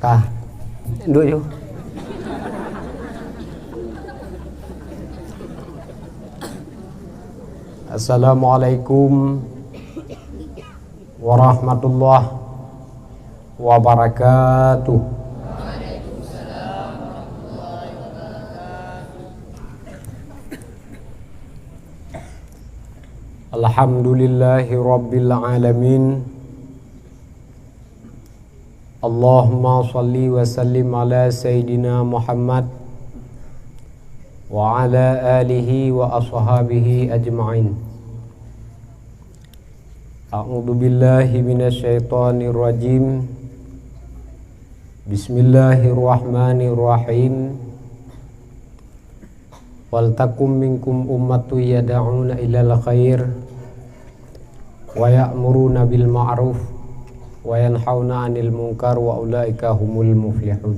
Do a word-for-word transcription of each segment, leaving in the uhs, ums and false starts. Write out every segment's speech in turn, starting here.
Ka. Duduk ju. Assalamualaikum warahmatullahi wabarakatuh. Alhamdulillahi rabbil alamin. Allahumma shalli wa sallim ala sayyidina Muhammad wa ala alihi wa ashabihi ajma'in. A'udzu billahi minasy syaithanir rajim. Bismillahirrahmanirrahim. Wal takum minkum ummatun yad'una ilal khair wa ya'muruna bil ma'ruf wa yanhauna 'anil munkar wa ulaika humul muflihun.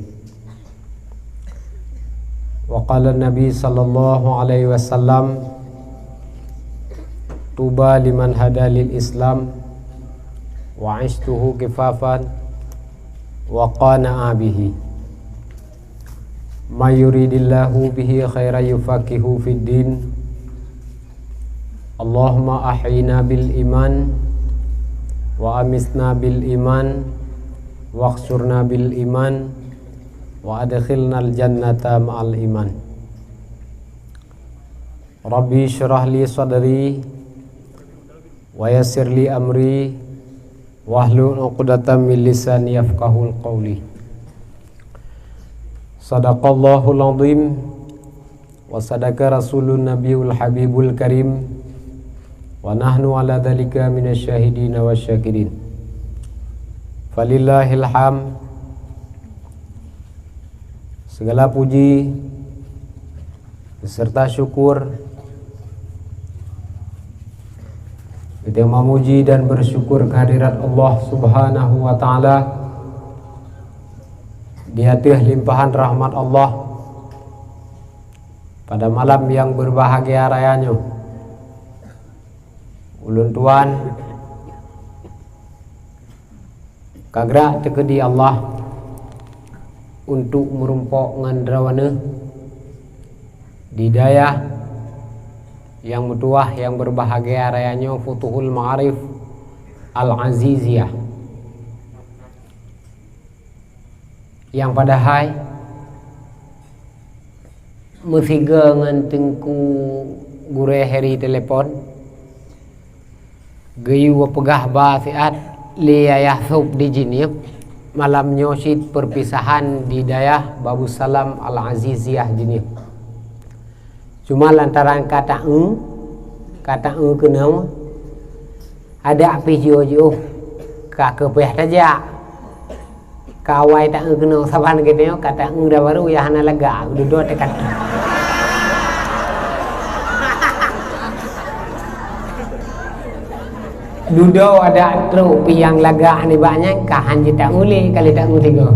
Wa qala Nabi sallallahu alaihi wasallam, "Tuba liman hada lil Islam wa 'ishtuhu kifafan wa qana'a bihi." May yuridillahu bihi khairan yufaqihu fid din. Allahumma ahyina bil iman wa amitna bil iman wahsyurna bil iman wa adkhilnal jannata ma'al iman. Rabbi syrah li sadri wa yassir li amri wahlul 'uqdatam min lisani yafqahul qawli. Sadaqallahul azim wa sadaqa rasulun nabiyul habibul karim wa nahnu ala dzalika minasy syahidina wasyakirin. Falillahil hamd. Segala puji beserta syukur, kita memuji dan bersyukur kehadirat Allah Subhanahu wa Ta'ala di ateueh limpahan rahmat Allah pada malam yang berbahagia raya nyoe. Ulôn tuan ka grak teukeudi Allah untuk meurumpok ngon droeneuh di dayah nyang meutuwah nyang berbahagia raya nyoe, Futuhul Ma'arif Al-Aziziyah. Nyang padahai meusigoe ngon Teungku Gurée Heri telepon, geuyue peugah ba siat lé Yayah Sop di Jeunieb, malam nyoe cit perpisahan di dayah Babussalam Al-Aziziyah Jeunieb. Cuma lantaran ka ta-eu, ka ta-eu keunoe, adak pih jiôh-jiôh ka keupéh tajak. Ka awai ta-eu keunoe saban geutanyoe ka ta-eu dah baru, ya hana lagak, dudoe teuka. Dudoe adak trok pih nyang lagak nibak nyan ka han jita'eu lé, ka lé ta'eu tiga.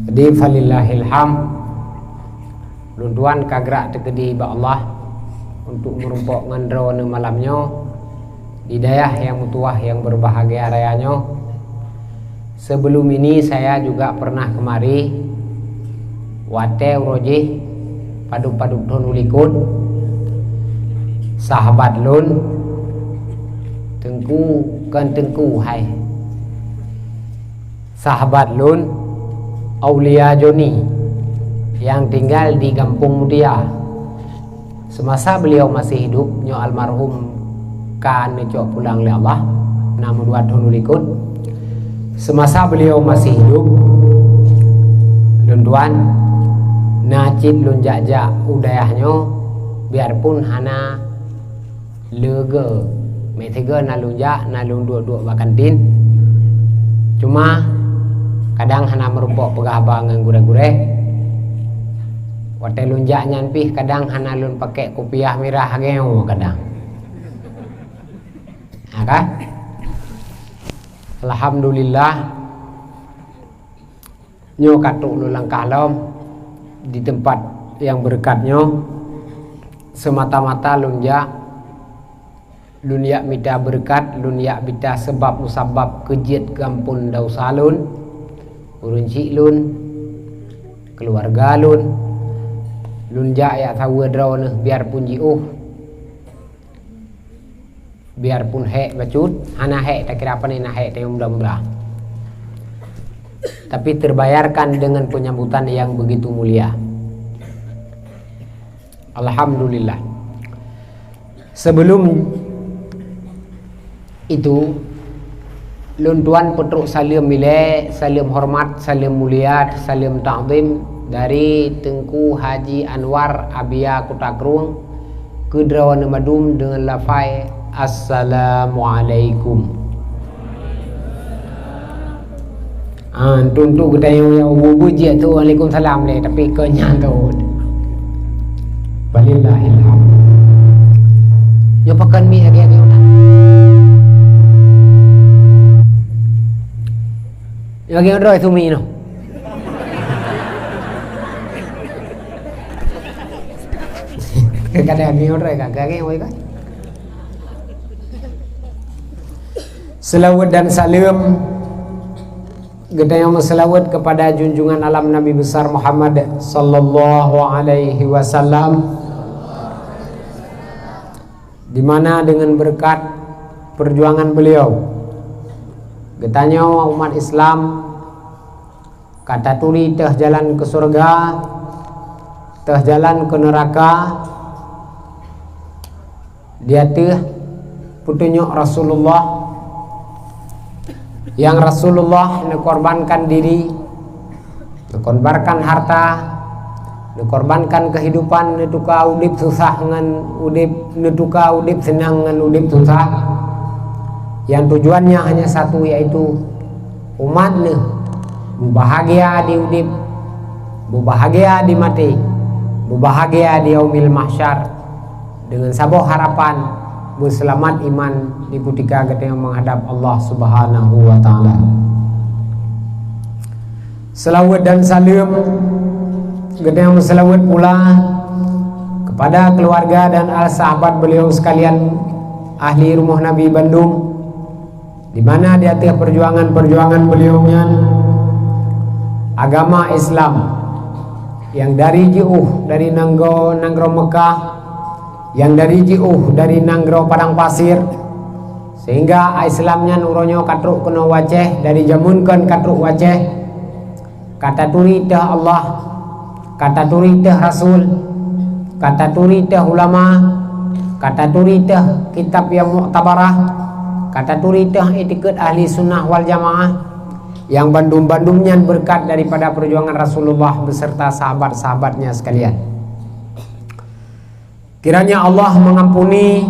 Jadi falillahil hamd. Lôn tuan ka grak teukeudi bak Allah untuk meurumpok ngon droeneuh malam nyoe di dayah nyang meutuwah nyang berbahagia raya nyoe. Sebelum ini saya juga pernah kemari, watée uroe jih padub-padub thon u likot, sahabat lôn, Teungku, kon Teungku hai, sahabat lôn, Aulia Joni, nyang tinggal di Gampông Mutia. Semasa beliau masih hidup, nyoe almarhum ka neucok pulang lé Allah, na meuduat thon u likot. Semasa beliau masih hidup, lôn tuan, na cit lôn jak-jak u dayah nyoe, biarpun hana leuga. Meusigoe na lôn jak, na lôn duek-duek bak kantin. Cuma kadang hana meurumpok peugah haba ngon gurée-gurée. Watée lôn jak nyan pih kadang hana lôn pakék kupiah mirah lagée nyoe kadang. Ha ka? Alhamdulillah, nyoe ka trok lôn langkah lom di teumpat nyang beureukat nyoe, seumata-mata lôn jak Lôn jak mita beureukat, lôn jak mita seubab musabab keu jeuet keu amphon desya lôn, ureuëng chik lôn, keuluwarga lôn. Lôn jak jak saweue droeneuh biarpun jiôh, biarpun hék bacut, hana hék takira pane na hék tayong muda-muda. Tapi terbayarkan dengan penyambutan yang begitu mulia. Alhamdulillah. Sebelum itu, lôn tuan peutrok saleuem ilée, saleuem horeumat, saleuem mulia, saleuem takzim dari Teungku Haji Anwar Abia Kuta Krueng keu droeneuh mandum deungon lafai, "Assalamualaikum." Ah, untuk, untuk geutanyoe nyang ubu-ubu jih tu, "Waalaikumsalam" lé, tapi keu nyan tu. Walillahil hamd. Nyoe pakon mi lagi, lagi udah. Lagi udah itu mi noh. Kadang mi udah, kadang, kadang, kadang. Selawat dan salam Geutanyoe meuseulaweuet keupada junjungan alam Nabi Besar Muhammad sallallahu alaihi wasallam, di mana deungon beureukat peujuangan beuliau, geutanyoe umat Islam ka taturi teuh jalan keu syeuruga, teuh jalan keu neuraka, di ateueh peutunyok Rasulullah, nyang Rasulullah neukorbankan diri, neukorbankan harta, neukorbankan keuhidupan, neutuka udeb susah ngon udeb, neutuka udeb seunang ngon udeb susah, nyang tujuannya hanya satu, yaitu umat neuh beubahagia di udeb, beubahagia di maté, beubahagia di Yaumil Mahsyar, deungon saboh harapan beuseulamat iman di kutika geutanyoe meuhadab Allah Subhanahu wa Ta'ala. Seulaweuet dan saleuem geutanyoe meuseulaweuet pula keupada keuluwarga dan ahli sahabat beuliau seukalian, ahli rumoh Nabi bandum, di mana di ateueh peujuangan-peujuangan beuliau nyan, agama Islam nyang dari jiôh dari nanggroe, nanggroe Meukah, nyang dari jiôh dari nanggroe padang pasir, sehingga Islam nyan uroe nyoe ka trok keunoe u Aceh, dari jameun kon ka trok u Aceh. Ka taturi teuh Allah, ka taturi teuh Rasul, ka taturi teuh ulama, ka taturi teuh kitab nyang muktabarah, ka taturi teuh itikeuet ahli sunnah wal jamaah, nyang bandum-bandum nyan beureukat daripada peujuangan Rasulullah beserta sahabat-sahabatnya sekalian. Kiranya Allah mengampuni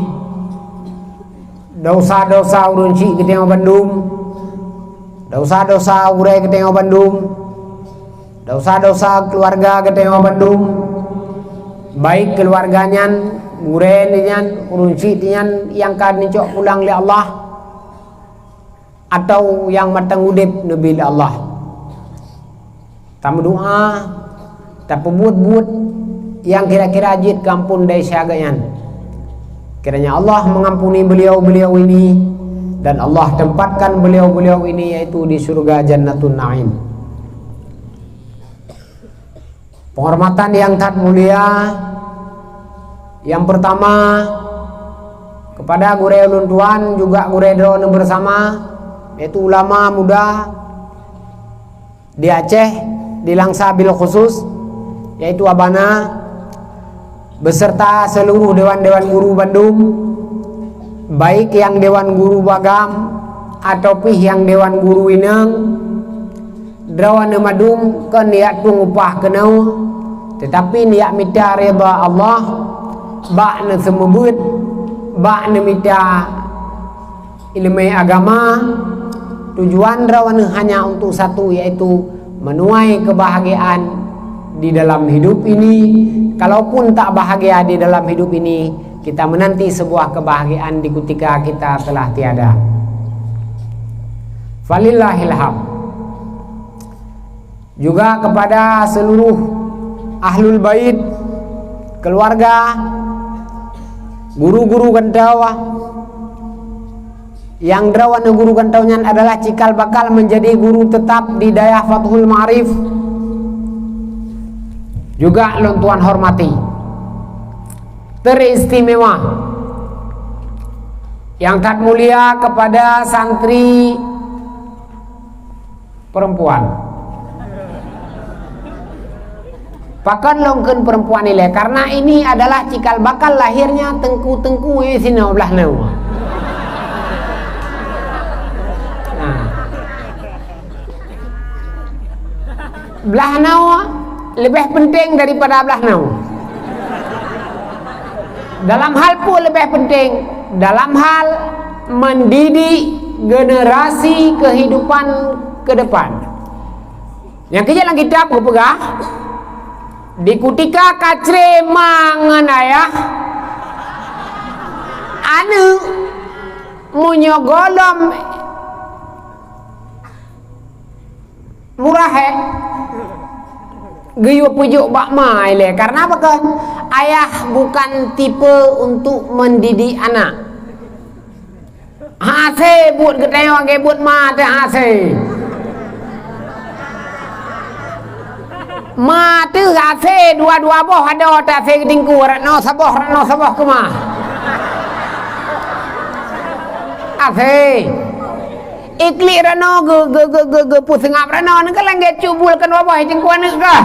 dosa-dosa ureuëng chik geutanyoe bandum, dosa-dosa gurée geutanyoe bandum, dosa-dosa keuluwarga geutanyoe bandum, baik keuluwarga nyan, gurée nyan, ureuëng chik nyan nyang ka neucok pulang lé Allah, atau nyang mantong udeb neubi lé Allah. Tameudoá, tapeubuet buet nyang kira-kira jeuet keu amphon desya geuhnyan. Kiranya Allah mengampuni beliau-beliau ini, dan Allah tempatkan beliau-beliau ini yaitu di syurga Jannatun Naim. Penghormatan yang that mulia, yang pertama, kepada gurée ulôn tuan juga gurée droeneuh bersama, yaitu ulama muda di Aceh, di Langsa bil khusus, yaitu Abana, beserta seluruh dewan-dewan guru bandum, baik nyang dewan guru bagam atau pih nyang dewan guru inong, droeneuh mandum kon neujak tueng upah keunoe, teutapi neujak mita ridha Allah, bak neuseumeubeuet, bak neumita ileumé agama. Tujuan droeneuh hanya untuk satu, yaitu menuai kebahagiaan di dalam hidup ini. Kalaupun tak bahagia di dalam hidup ini, kita menanti sebuah kebahagiaan di kutika kita telah tiada. Falillahil hamd. Juga kepada seluruh ahlul bait, keluarga, guru-guru geutanyoe, Nyang droe aneuk guru gantoe nyan adalah cikal bakal menjadi guru tetap di Dayah Fathul Ma'arif. Juga lôn tuan hormati. Teristimewa. Yang that mulia kepada santri perempuan. Pakon lôn kheun perempuan ilée? Karena ini adalah cikal bakal lahirnya teungku-teungku nyang sinoe blah nyoe. Nah. Blah nyoe leubeh penting daripada blah nyoe. Dalam hal peue leubeh penting? Dalam hal mendidik generasi kehidupan ke depan. Nyang keujeuet lam kitab geupeugah, di kutika ka cre ma ngon ayah, aneuk meunyoe gohlom murah, eh, geuyue peujok bak ma ilée. Karena pakon? Ayah bukan tipe untuk mendidik anak. Hasé buet geutanyoe lagée buet ma teuh hasé. Ma teuh hasé dua-dua boh adoe teuh hasé geutingku, rot nyoe saboh, rot nyoe saboh keumah. Hasé. Iklik rot nyoe geu-, geu-, geu-, geu-, geupeuseungab rot nyoe, nyoe ka lagée cubul kan dua boh i teungku aneuk kah?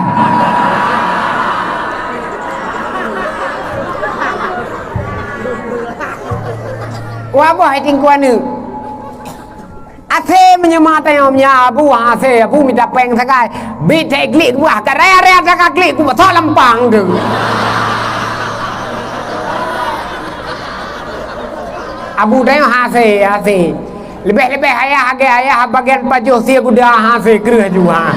Wabah i teungku aneuk. Asé meunyoe ma tanyong, meunyoe abu, asé abu mita péng sagai. Bit that klik kuah, ka raya-raya sagai klik kuah, sok lempang tu. Abu tanyong asé, asé. Leubeh-leubeh ayah agé ayah bagian pajoh sie guda asé kreueh jua.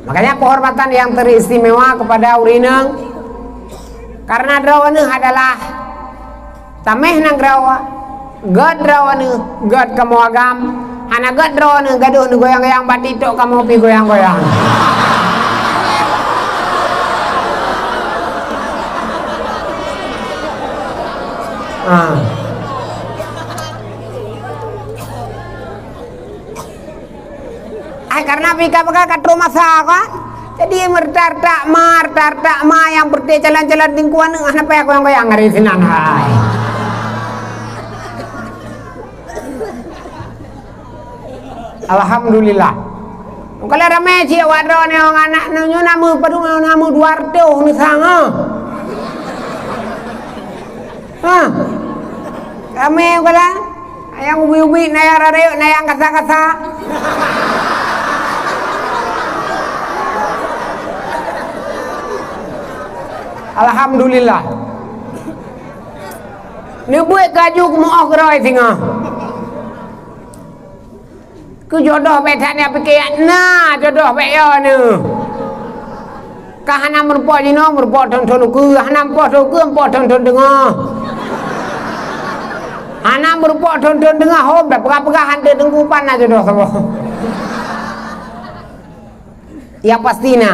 Makanya penghormatan yang teristimewa kepada ureueng inong, karena droeneuh adalah tameh nanggroe, gét droeneuh, gét kamoe agam, hana gét droeneuh gadoh neugoyang-goyang bak TikTok kamoe pi goyang-goyang. Ah. Ai, karena pih ka peugah ka troh masa kan. Jadi meureutak-reutak ma, reutak-reutak ma nyang beureuté calon-calon teungku aneuk hana payah goyang-goyang hari sinan hai. Alhamdulillah. Kalau ramé cit awak droeneuh ngon anak nyoe na meupadum na meu dua ratus neusang ah. Ha. Ramé kala. Nyang ubit-ubit, na nyang rayeuk, na nyang kasa-kasa. Alhamdulillah. Neubeuet keu aju keumeu'oh keudroe singoh. Keu jodoh bék that nyan pike, na jodoh bék yo neuh. Ka hana meurumpok jinoe, meurumpok thon-thon ukeue, hana meupoh thon ukeue, meupoh thon-thon teungoh. Hana meurumpok thon-thon teungoh, hom dah peugah-peugah hante teungku pan na jodoh saboh. Nyang pasti na.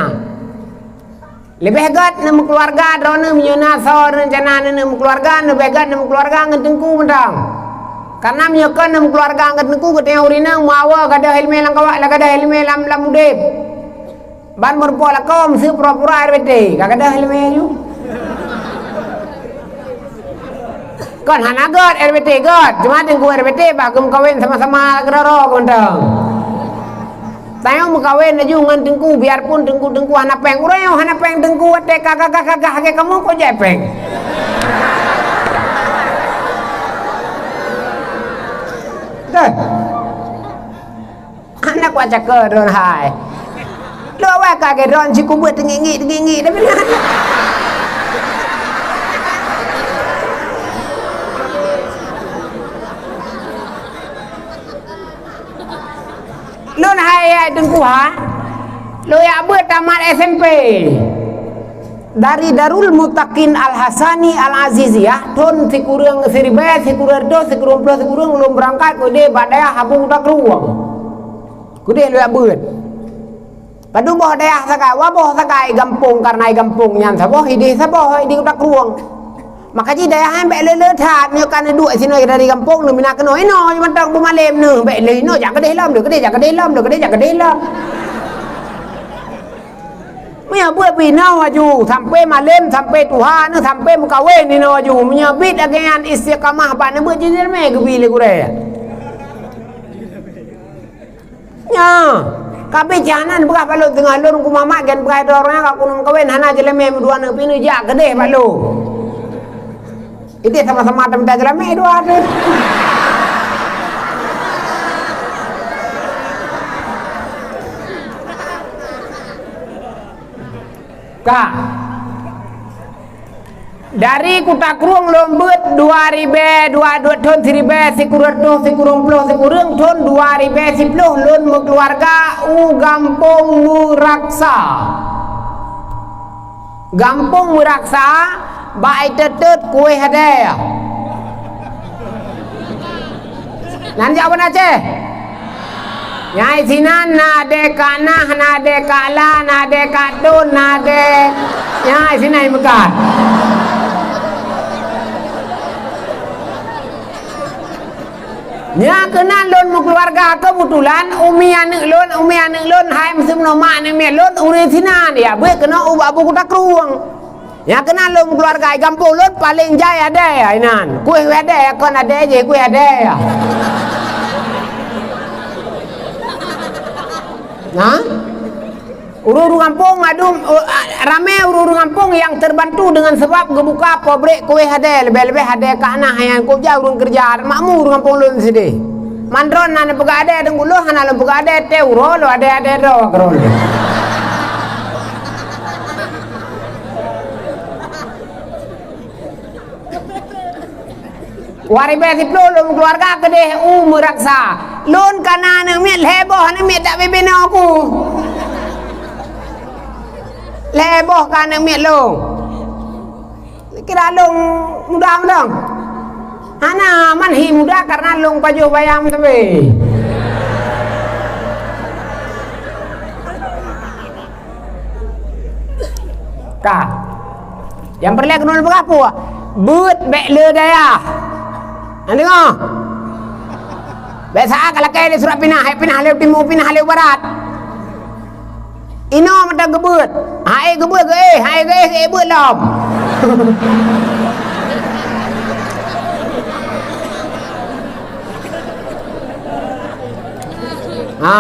Leubeh gét neumeukeuluwarga droeneuh meunyoe na soe reuncana neuneuk meukeuluwarga, leubeh gét neumeukeuluwarga ngon teungku mantong. Karena meunyoe kon neumeukeuluwarga ngon teungku, geutanyoe ureueng inong meuawa gadôh ileumèe lam kawa-, gadôh ileumèe lam, lam udép. Ban meurumpok lakoe, meuseu pura-pura R B T, ka gadôh ileumèe nyoe. Kon hana gét R B T gét, cuma teungku R B T bah geumeukawen sama-sama keudroe-droe mantong. Tanyoe meukawen laju ngon teungku, biarpun teungku-teungku hana péng. Ureueng nyang hana péng teungku watèe ka gagah-gagah lagèe kamoe kok jai péng. Dah. Aneuk wak cakeu droen hai. Lôn wai ka geuh droen sikubeuet teungik-ngik, teungik-ngik, tapi na. Lôn hai, hai Teungku ha. Lôn jak beuet tamat S M P. Dari Darul Muttaqin Al-Hasani Al-Aziziyah, thon sikureueng siribèe sikureueng reutôh sikureueng ploh sikureueng ulôn beurangkat keudéh bak dayah Abu Kuta Krueng. Keudéh lôn jak beuet. Padub boh dayah sagai, dua boh sagai gampông, kareuna gampông nyan saboh, idéh saboh, idéh Kuta Krueng. Maka jih dayah nyan bèk le-le that, nyoe ka neuduek sinoe dari gampông, neumina keunoe inoe, mantong beumalém neuh, bèk le inoe, jak keudeh lom, le keudeh, jak keudeh lom, le keudeh, jak keudeh lom. Meunyoe beuet pih inoe aju, sampoe malém, sampoe tuha neuh, sampoe meukawen inoe aju. Meunyoe bit lagèe nyan istiqamah bak neubeuet jih, ramé geubi lé gurèe. Nyoe, ka bit cit hana neupeugah bak lôn, teungoh lôn kumamat, gan peugah droe nyan ka keuneuk meukawen, hana jeulemé meudua neuh, pih neujak keudeh bak lôn. Ideh sama-sama tamita jeulemé dua tu. Ka. Dari Kuta Krueng lôn beuet dua ribèe dua, dua thôn siribèe sikureueng reutôh sikureueng ploh sikureueng thôn dua ribèe siploh lôn meukeuluwarga u Gampông Meuraksa. Gampông Meuraksa, bak itot-tot kueh adèe. Nan jak ban Aceh? Nyang sinan na adèe Kak Nah, na adèe Kak La, na adèe Kak Tun, na adèe, nyang sinan meukat. Nyang keunan lôn meukeuluwarga, keubeutulan umi aneuk lôn, umi aneuk lôn hai meuseumeunoe mak aneuk miet lôn ureueng sinan, ya beuet keunoe u Abu Kuta Krueng. Nyang keunan lôn meukeuluwarga i gampông lôn paleng jai adèe inan. Kueh adèe, kon adèe jih, kueh adèe. Nah? Ureueng-ureueng gampông mandum, uh, ramé ureueng-ureueng gampông nyang teubantu deungon sabab geubuka pabrék kueh adèe, leubeh-leubeh adèe Kak Nah nyang kujak ureueng keureuja, makmu ureueng gampông lôn sideh. Man droe na neupeugah adèe, deungon lôn hana lôn peugah adèe, teuh uroe lôn adèe-adèe droe keudroe. Dua ribèe siploh lôn keuluwarga keudeh u Meuraksa. Lôn ka na aneuk miet lhèe boh, aneuk miet dak bibinoe ku. Lhèe boh ka aneuk miet lôn. Kira lôn muda mantong? Hana, man hi muda karena lôn pajoh bayang sabe. Ka. Nyang peureulèe keuneuk peugah peue? Beuet bèk le dayah. Na deungö? Bèk saát ka lakèe lé surat pinah, hai pinah lé timu, pinah lé barat. Inoe mantong geubeuet. Hai geubeuet geuéh, hai geuéh geuéh beuet lom. Ha.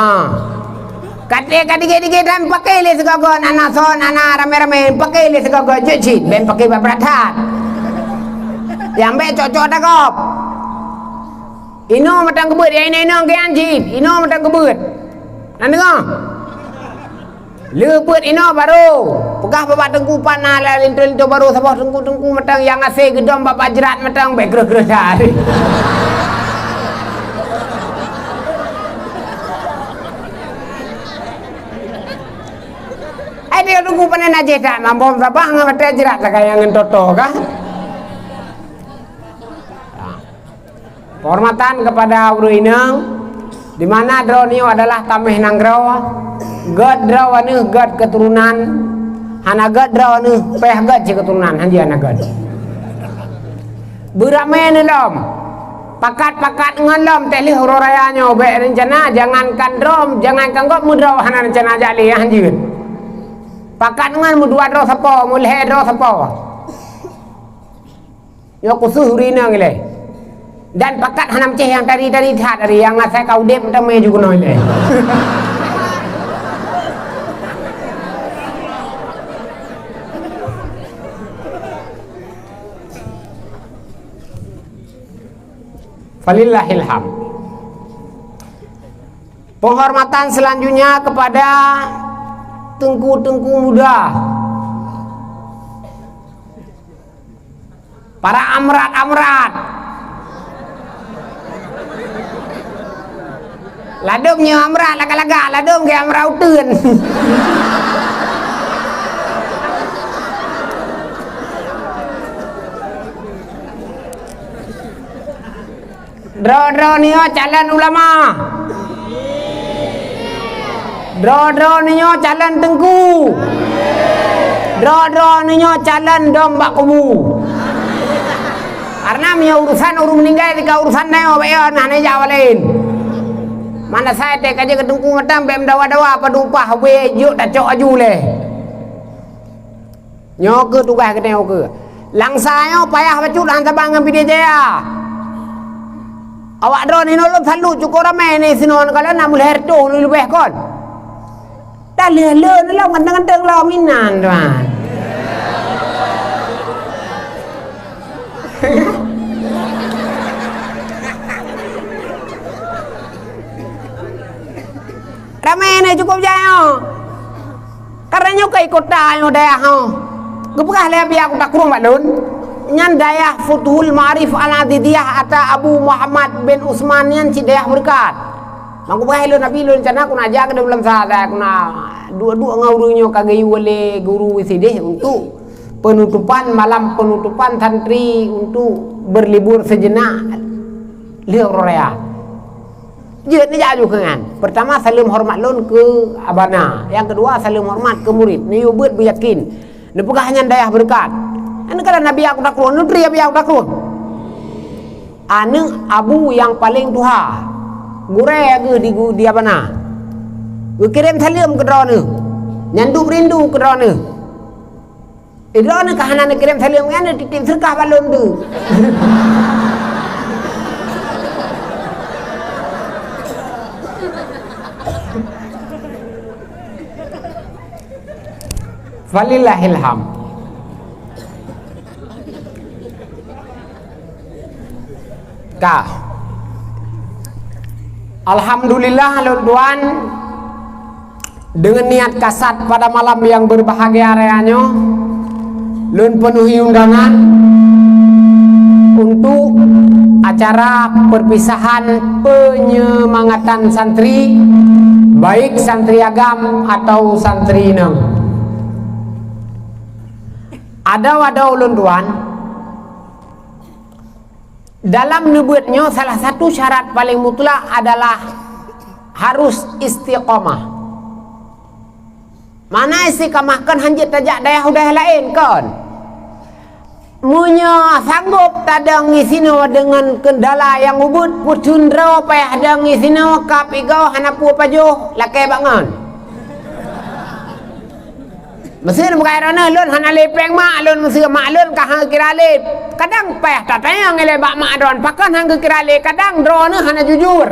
Ka degé-degé dan paké lé sigoe-goe, na-na son, na-na ramé-ramé, paké lé sigoe-goe jeuet cit, bèk paké brat-brat that. Nyang bèk cok-cok takop. Inoe mantong geubeuet, ya inoe-inoe geuyan cit, inoe mantong geubeuet. Na deungö? Le beuet inoe barô. Peugah bak teungku pat na linto-linto barô saboh teungku-teungku mantong nyang asèe geudong bak-bak jrat mantong bèk kreueh-kreueh that. Hai dia teungku panen najih that mambom sabah ngon watèe jrat sagai nyang ngon toto kah? Penghormatan kepada ureueng inong, di mana droeneuh adalah tameh nanggroe, gèt droeneuh gèt keuturonan, hana gèt droeneuh pèh gèt cit keuturonan, hanjeuet hana gèt. Beuramé neuh lom, pakat-pakat ngon lom teuh lheueh uroe raya nyoe bèk reuncana, jangankan droe, jangankan gob meudroe hana reuncana jak lé hanjeuet. Pakat ngon meudua droe sapo, meulhèe droe sapo. Nyoe khusos ureueng inong ilèe. Dan pakat hana meucéh nyang tari-tari that tari nyang asai ka udép meutamé ju keunoe ilèe. Falillahil hamd. Penghormatan selanjutnya kepada teungku-teungku muda. Para amrat-amrat. Ladôm nyoe amrat lagak-lagak, ladôm geuamrat uteuen. Droe-droe nyoe calon ulama. Droe-droe nyoe calon teungku. Droe-droe nyoe calon dom bak kubu. Karena meunyoe urusan ureuëng meuninggai, tika urusan nyoe, bèk yo, nah, neujak awak laén. Mana sai teuh ka jeuet keu teungku mantong, bèk meudawa-dawa, padum upah, ubé jok tacok aju lé. Nyoe keuh tugaih geutanyoe keuh. Langsa nyoe payah bacut han saban ngon Pidie Jaya. Awak droeneuh inoe lôn salut, cukôp ramé nyoe sinoe, kalau na meulhèe reutôh leubeh kon. Dah lheueh lôn lom ganteng-ganteng lom inan, tuan. Ramé nyoe cukôp jai nyoe. Karena nyoe kai kota nyoe dayah nyoe. Geupeugah lé Abi Aku Takrueng bak lôn, nyan dayah Futuhul Ma'arif Al-Adidiyah ata Abu Muhammad bin Usman nyan cit dayah beureukat. Mangkeupeugah lôn Abi lôn cana kuna jak keu bulan sa, kuna duek-duek ngon ureuëng nyoe ka geuyue lé guru sideh untuk penutupan, malam penutupan santri untuk berlibur sejenak lheueh uroe raya. Jeuet neujak aju keu nyan. Pertama, saleuem horeumat lôn keu abana. Nyang keudua, saleuem horeumat keu murit. Neuyue beuet beuyakin. Neupeugah nyan dayah beureukat. Nyan keuh Abi Aku Takrueng, neuturi Abi Aku Takrueng. Aneuëk abu nyang paleng tuha. Gurèe geuh di gu-, di abana. Geukirém saleuem keu droeneuh. Nyan duek rindu keu droeneuh. Eh, droeneuh ka hana neukirém saleuem nyan, neutitip seudeukah bak lôn tu. Falillahil hamd. Ka. Alhamdulillah, lôn tuan, dengan niat kasat pada malam yang berbahagia raya nyoe, lôn penuhi undangan untuk acara perpisahan penyemangatan santri, baik santri agam atau santri inong. Adoe-adoe lôn tuan, dalam neubeuet nyoe salah satu syarat paléng mutlak adalah harus istiqamah. Makna istiqamah kon han jeuet tajak dayah u dayah laén kon. Meunyoe sanggop tadong isinoe deungon keundala nyang ubit, peuteun droe payah dong isinoe, kab igoe hana peue pajoh, lakée bak ngon. Meuseu meukai droeneuh lôn hana lé péng mak lôn, meuseu mak lôn ka han geukira lé. Kadang payah tatanyong ilée bak mak droeneuh, pakon han geukira lé, kadang droeneuh hana jujur.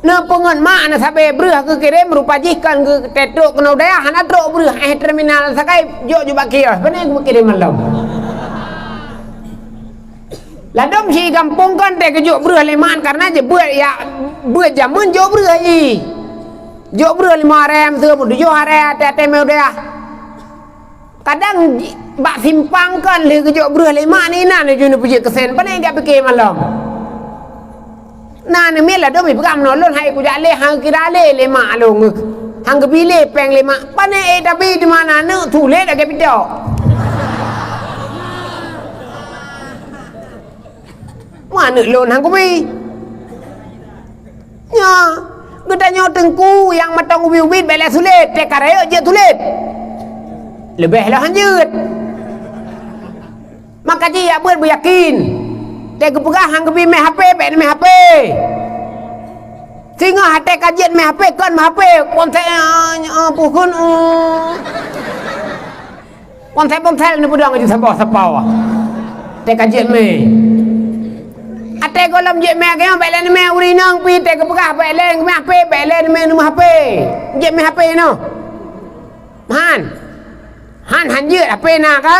Neupeungon mak na sabe breueh geukirém, rupa jih kon geutetrok keunoe dayah, hana trok breueh, eh, terminal sagai jok jubak kios, pane geukirém malam. Ladom si gampông kon teuh geujok breueh lé mak karena jeuet beuet ya, beuet jameun jok breueh i. Jok breueh lima rem tu, tujoh aré até-até meu dayah. Kadang ji-, bak simpang kon lheueh geujok breueh lé mak ni na neujue neupeujeuet keusen, pane jak pike malam. Na neumila domi peugah meunoe lôn hai kujak lé han kira lé lé mak lôn. Han geubi lé péng lé mak. Pane eh tapi di mana neuk tuléh lagée pidok. Meuaneuk lôn han kubi. Nyoe, geutanyoe teungku nyang mantong ubit-ubit bèk lé sulet, teuka rayeuk jeuet sulet. Leubeh lom han jeuet. Maka jih jak beuet beuyakin. Teuka geupeugah han geubi mé H P, bèk mé H P. Singoh até ka jeuet mé H P, kon mé H P, kon teuka, eh, eh, pukon, eh. Ponsel-ponsel neupeudong aju saboh sapoh. Teuka jeuet mé. Até gohlom jeuet mé, akhé bèk lé neumé ureueng inong pi teuka geupeugah bèk lé neumé H P, bèk lé neumé, neumé H P. Jeuet mé H P noh. Han. Han, han jeuet H P na ka.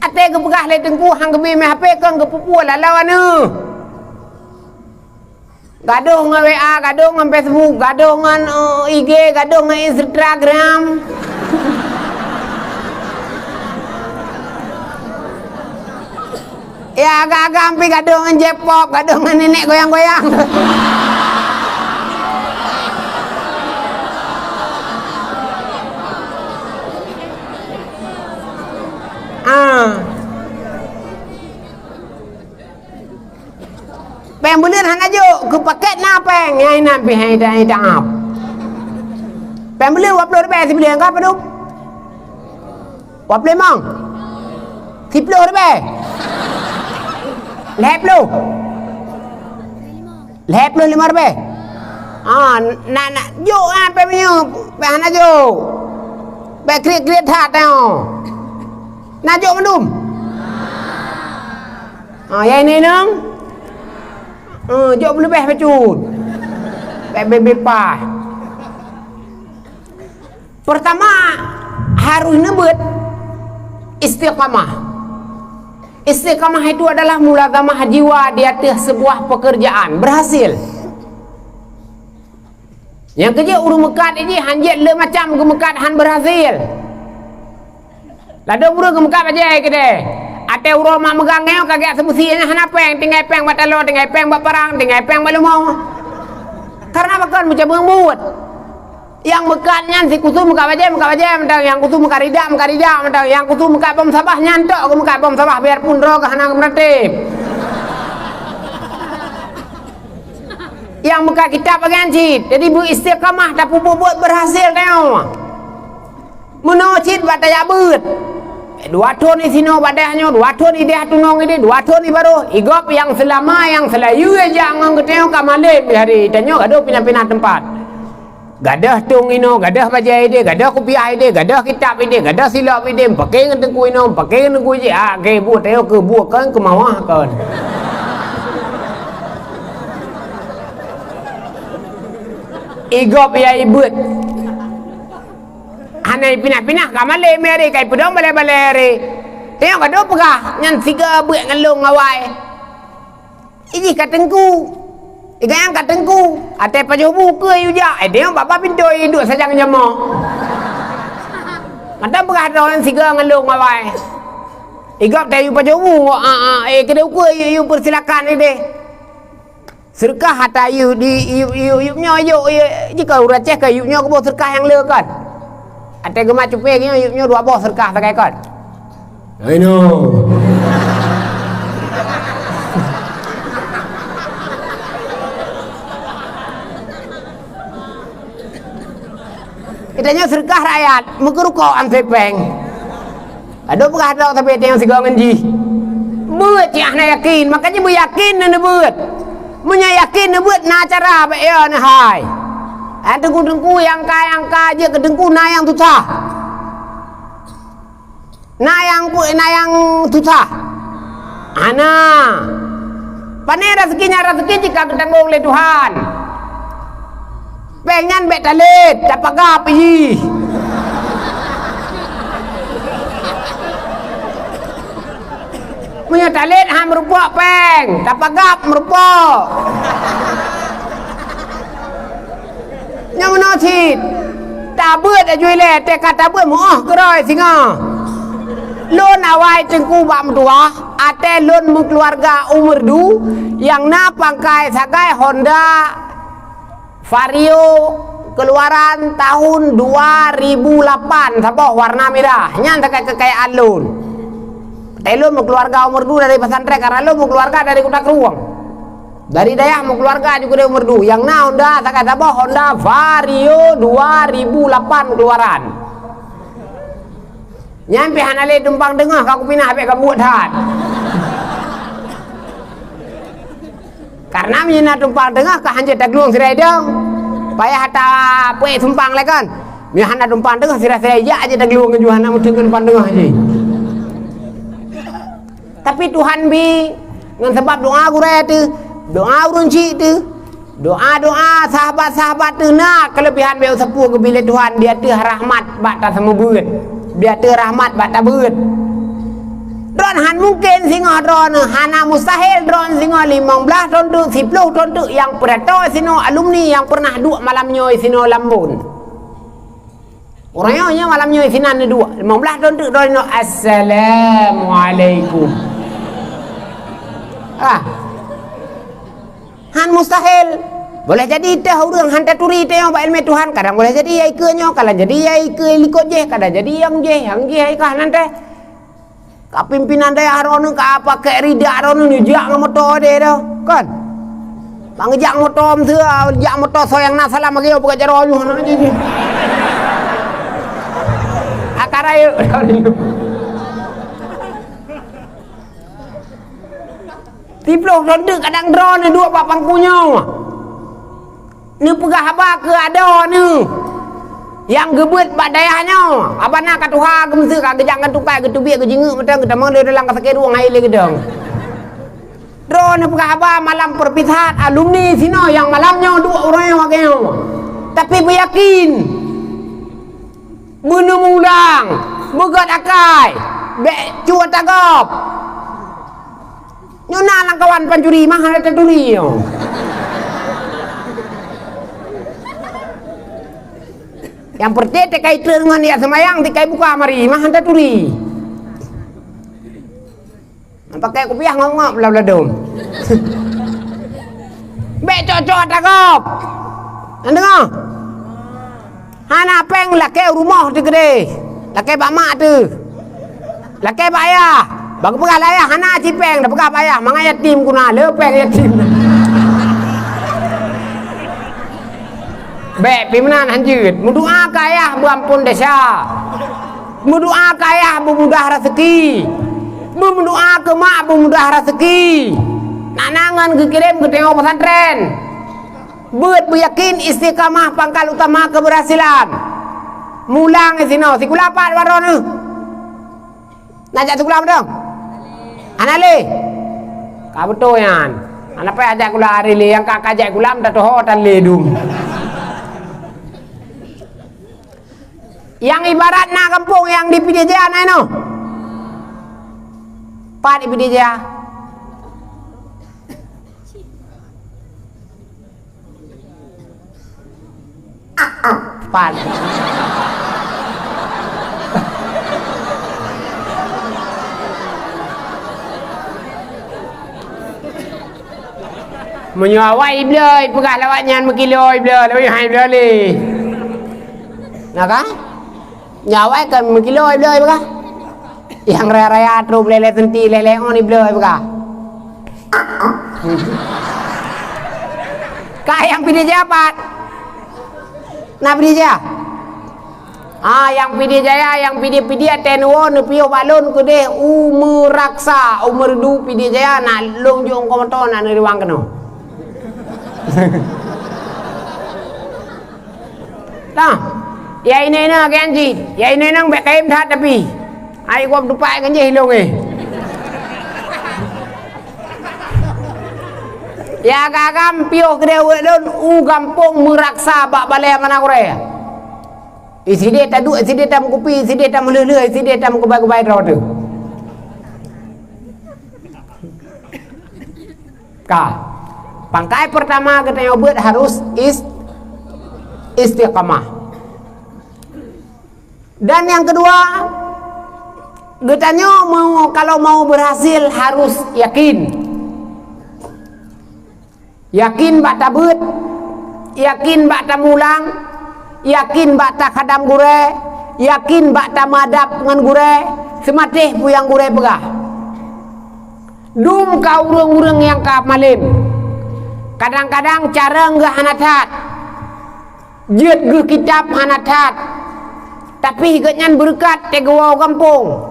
Até geupeugah lé teungku han geubi mé H P kon geupeupue lalau aneuk. Gadoh ngon W A, gadoh ngon Facebook, gadoh ngon, eh, I G, gadoh ngon Instagram. Ya, agak-agak ampé gadoh ngon J-pop, gadoh ngon nenek goyang-goyang. Ah. Péng buleuen hana jok, keu pakét na péng, nyang inan pih hai ta-, hai taab. Péng buleuen dua ploh ribèe sibuleuen ka padub. Dua ploh limong? Siploh ribèe? Lhèe ploh? Lhèe ploh limong ribèe? Ah, na, na, jok ah, pèng meunyoe, pèng hana jok. Pèng kriet-kriet that teuh. Na jok mandum? Ah, ya ini nang. Ah, jok beuleubeh bacut. Pèng bebel paih. Pertama, harus neubeuet istiqamah. Istiqamah itu adalah mulazamah jiwa di atas sebuah pekerjaan berhasil. Nyang keujeuet ureueng meukat jih hanjeuet le macam geumeukat han berhasil. Ladôm ureueng geumeukat bajèe keudeh. Até uroe mak meugang nyoe ka geujak seubusi nyan hana pèng, tinggai pèng bak taloe, tinggai pèng bak parang, tinggai pèng bak leumo. Karena pakon meucabeueng buet. Nyang meukat nyan sikusum meukat bajèe, meukat bajèe mantong, nyang kusum meukat ridak, meukat ridak mantong, nyang kusum meukat bom sabah nyan tok geumeukat bom sabah biarpun droe geuh hana geumeuratéb. Nyang meukat kitab bagian cit. Jadi beu istiqamah tapeubuet buet berhasil tanyoe. Meunoe cit bak tajak beuet. Dua thon di sinoe bak dayah nyoe, dua thon di dayah tunong ideh, dua thon di baroh. Igob nyang seulama nyang seulayeue jak ngon geutanyoe ka malém di hari tanyoe gadoh pinah-pinah teumpat. Gadoh tong inoe, gadoh bajèe ideh, gadoh kupiah ideh, gadoh kitab ideh, gadoh silop ideh, meupaké ngon teungku inoe, meupaké ngon teungku jih, ah, keu buet tanyoe keu buet kon keumawah kon. Igob ya ibeuet. Hana ipinah-pinah ka malém hari, ka ipeudong balèe-balèe hari. Tanyoe ka deuh peugah nyan sigoe beuet ngon lôn awai. Ijih ka teungku. Igayang ka teungku. Até pajoh bu keu yue jak. Eh, tanyoe bak pintoe iduek sajang jamoe. Mantong peugah droe nyan sigoe ngon lôn awai. Igob tayue pajoh bu, ah, ah, eh, keudeh ukeue yue, yue peusilakan ideh. Seureukah ata yue di, yue, yue, yue nyoe, yue, yue, jika ureueng Aceh ka yue nyoe keuboh seureukah nyang le kon. Até geumat cupéng nyoe, yue nyoe dua boh seureukah sagai kon. Hai no. Geutanyoe seureukah rakyat, meukeurukok ansé pèng. Adoe peugah droe sabe tanyoe sigoe ngon jih. Beuet cit hana yakin, makajih beuyakin neuneubeuet. Meunyoe yakin neubeuet na cara bèk yo neuhai. Nyang teungku-teungku nyang ka, nyang ka jeuet keu teungku na nyang susah. Na nyang pu-, na nyang susah. Hana. Pane raseuki nyan raseuki jih ka geutanggong lé Tuhan. Pèng nyan bèk talét, tapagab jih. Meunyoe talét han meurumpok pèng, tapagab meurumpok. Nyoe meunoe cit. Tabeuet aju ilèe, teuka tabeuet meu'oh keudroe singoh. Lôn awai teungku bak meutuwah, até lôn meukeuluwarga u Meureudu nyang na pangkai sagai Honda Vario keuluwaran tahun dua ribu lapan, saboh warna mirah. Nyan sagai keukayaan lôn. Até lôn meukeuluwarga u Meureudu dari pesantren, karena lôn meukeuluwarga dari Kuta Krueng. Dari dayah meukeuluwarga juga dari Meureudu. Nyang na Honda sagai saboh, Honda Vario dua ribu lapan keuluwaran. Nyan pih hana lé tumpang teungoh ka kupinah, bèk ka buet that. Karena meunyoe na tumpang teungoh ka hanjeuet taglueng sira idong. Payah tapeuék sumpang lé kon. Meunyoe hana tumpang teungoh sira-sira jak aja taglueng ju hana meuteun tumpang teungoh jih. Tapi Tuhan bi ngon sabab doa gurèe teuh, doa ureueng chik teuh, doa-doa sahabat-sahabat teuh na keuleubehan bèk sapeue geubi lé Tuhan di ateueh rahmat bak taseumubeuet, di ateueh rahmat bak tabeuet. Droen han mungken singoh droen, hana mustahil droen singoh limong blaih thon teuk, siploh thon teuk nyang peudato sinoe alumni nyang pernah duek malam nyoe sinoe lam bon. Uroe nyoe, nyoe malam nyoe sinan neuduek, limong blaih thon teuk droeneuh, "Assalamualaikum." Ah. Han mustahil. Boleh jadi teuh ureueng han taturi teuh bak ileumèe Tuhan, kadang boleh jadi ya ikeue nyoe, kadang jadi ya ikeue likot jih, kadang jadi nyang jih, nyang jih ai kah nan teuh. Ka pimpinan dayah droeneuh ka pakai ridak droeneuh neujak ngon moto deh tu, kan? Bang jak moto meuseue, jak moto soe nyang na salam lagèe peugah jaroe nyoe na jih. Akara yuk. Siploh thon teuk kadang droeneuh duek bak pangku nyoe. Neupeugah haba keu adoe neuh nyang geubeuet bak dayah nyoe. Haba na ka tuha geumeuseu ka geujak ngon tukai geuteubiet geujingeuk mantong geutamong lé dalam ka sakét rueng hai lé geudong. Droeneuh peugah haba malam perpisahan alumni sinoe nyang malam nyoe duek ureuëng nyang lagée nyoe. Tapi beuyakin, beuneuh mulang, beugét akai, bék cuet ata gob. Nyoe na lam kawan pancuri mah hana taturi nyoe. Nyang peureté teuka itrön ngon jak seumayang, teuka ibuka mari mah hana taturi. Pakai kupiah ngop-ngop lam ladôm. Bék cok-cok ata gob. Nyan deungoe? Hana péng lakée u rumoh teuh keudeh. Lakée bak mak teuh. Lakée bak ayah. Bak geupeugah lé ayah hana cit péng, tapeugah bak ayah, mangat yatim guna le péng yatim. Bék pih meunan hanjeuet. Meudoa keu ayah beuamphon desya. Meudoa keu ayah beumudah raseuki. Meudoa keu mak beumudah raseuki. Nak na ngon geukirém geutanyoe pesantren. Beuet beuyakin istiqamah pangkat utama keberhasilan. Mulang di sinoe, sikula pat baroe neuh. Na jak sikula mantong? Hana lé. Ka beutôi nyan. Hana payah jak sikula hari lé, nyang ka, ka jak sikula meutateuho tan lé dum. Nyang ibarat na gampông nyang di Pidie Jaya na inoe. Pat di Pidie Jaya? Pat. Meunyoe awai ibloe peugah lawat nyan meukilo ibloe, lawat hai ibloe lé. Na ka? Nyoe awai kan meukilo ibloe peugah. Nyang raya-raya trok lé-lé senti lé-lé on ibloe peugah. Ka nyang Pidie Jaya pat? Na Pidie Jaya? Ah, nyang Pidie Jaya, nyang Pidie-Pidie ateueh neuwoe neupiôh bak lôn keudeh u Meuraksa, u Meureudu Pidie Jaya na lôn jok ongkoh moto na neuriwang keunoe. Nah, ya inoe-inoe lagée nyan cit. Ya inoe-inoe bék kayém that tapi. Hai gob tupak ngon jih lôn eh. Ya agam-agam piôh keudeh ureuëng lôn u gampông Meuraksa bak balée Mana Gurée. Isideh taduek, isideh tameukupi, isideh tameuleuh-leuh, isideh tameukubai-kubai droe teuh. Ka. Pangkai pertama geutanyoe beuet harus is-, istiqamah. Dan yang kedua, geutanyoe mau, kalau mau berhasil harus yakin. Yakin bak tabeuet, yakin bak tamulang, yakin bak takhadam gurée, yakin bak tamadab ngon gurée, seumatéh peue nyang gurée peugah. Dum ka ureuëng-ureuëng nyang ka malém. Kadang-kadang carông geuh hana that. Jeuet geuh kitab hana that. Tapi geuhnyan beureukat teugoe gampông.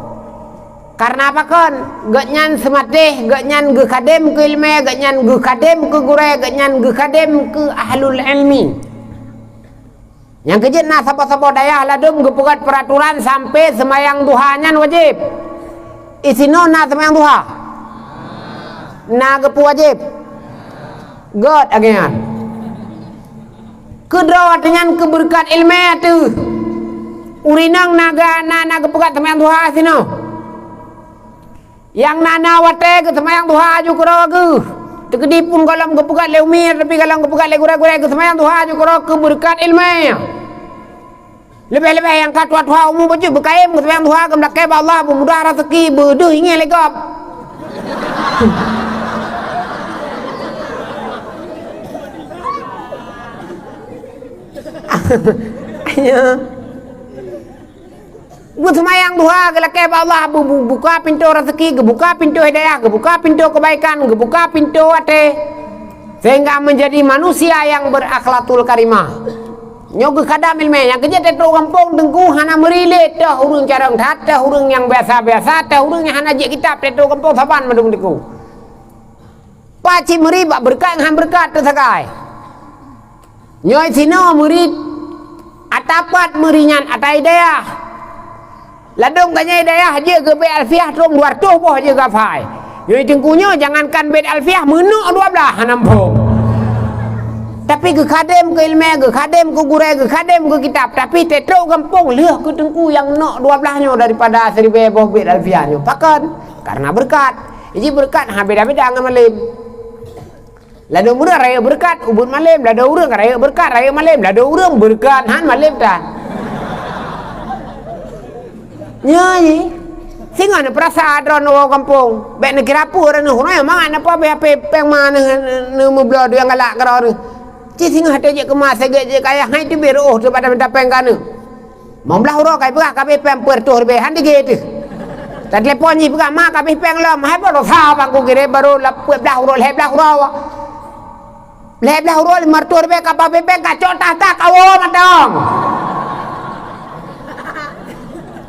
Kareuna pakon? Geuhnyan seumatéh, geuhnyan geukhadém keu iéleumé, geuhnyan geukhadém keu gurée, geuhnyan geukhadém keu ahlul ilmi. Nyang keujeuet na saboh-saboh dayah ladôm geupeugét peuraturan sampoe seumayang duha nyan wajéb. Isinoe na seumayang duha? Na geupeuwajéb? Gét lagée nyan. Keudroe ateueh nyan keu beureukat iéleumé ateueh. Ureuëng inong na ga-, na, na geupeugét seumayang duha sinoe. Nyang na-na watée geuseumayang duha aju keudroe geuh. Teukeudi pun gohlom geupeugét lé umi, tapi gohlom geupeugét lé gurée-gurée geuseumayang duha aju keudroe keu beureukat iéleumé. Leubeh-leubeh nyang ka tuha-tuha umu bacut beukayém geuseumayang duha geumeulakée bak Allah beumudah raseuki beudeuh ingée lé gob. Ya. Geuseumayang duha geulakée bak Allah, bu-, bu-, buka pintoe raseuki, geubuka pintoe hidayah, geubuka pintoe keubaikan, geubuka pintoe até, sehingga menjadi manusia yang berakhlakul karimah. Nyoe geukhadam iéleumé, nyang keujeuet teutrok gampông teungku hana meuri lé teuh ureuëng carông that, teuh ureuëng nyang biasa-biasa, teuh ureuëng nyang hana jeuet kitab teutrok gampông saban mandum teungku. Cit meuri bak beureukat ngon han beureukat teusagai. Nyoe sinoe meuri ata pat meuri nyan ata i dayah. Ladôm ganyée dayah jeuet keu bét alfiah trok dua reutôh boh jeuet keu hafai. Nyoe teungku nyoe jangankan bét alfiah, meuneuk dua blaih hana muphom. Tapi geukhadém keu iéleumé, geukhadém keu gurée, geukhadém keu kitab, tapi teutrok gampông lheueh keu teungku nyang neuk dua blaih nyoe daripada siribée boh bét alfiah nyoe. Pakon? Karena beureukat. Jih beureukat ha beda-beda ngon malém. Ladôm ureuëng rayeuk beureukat, ubeut malém, ladôm ureuëng rayeuk beureukat, rayeuk malém, ladôm ureuëng beureukat, han malém tan. Nyoe jih, singoh neupeurasa droeneuh woe gampông, bék neukira peue droeneuh, uroe nyoe mangat neupeuhapé péng ma neuh, neuh meubloe duek nyang galak keudroe neuh. Cit singoh até jeuet keumah, segét jeuet kaya, hai teubiet reuôh teuh bak mita péng keu aneuk. Limong blaih uroe ka ipeugah ka abéh péng peuet reutôh ribée, han digét teuh. Tatelepon jih peugah, "Ma, ka abéh péng lom." Hai, baroe sa bang kukirém, baroe peuet blaih uroe, lhée blaih uroe. Lhée blaih uroe limong reutôh ribée ka abéh péng, ka cok tah-tah ka woe mantong.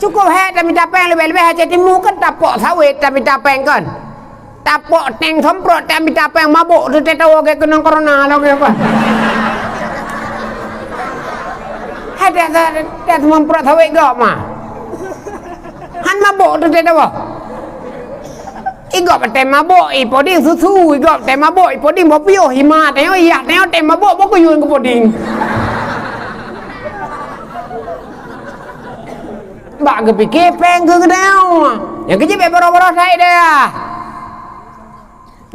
Cukôp hék tamita péng leubeh-leubeh Aceh Timu kan tapok sawét tamita péng kan. Tapok tank semprot, tamita péng mabök teuh teuh tawoe gét keunong corona lom ya, Pak. Hai dah, dah, dah semprot sawét gop mah. Han mabök teuh teuh tawoe. I gop teuh mabök, i poding susu, i gop teuh mabök, i poding boh piôh, i ma teuh, i yah teuh, teuh mabök, boh kuyun keu poding. Bak geupike péng keu geutanyoe. Nyang keujeuet bék baroe-baroe that i dayah.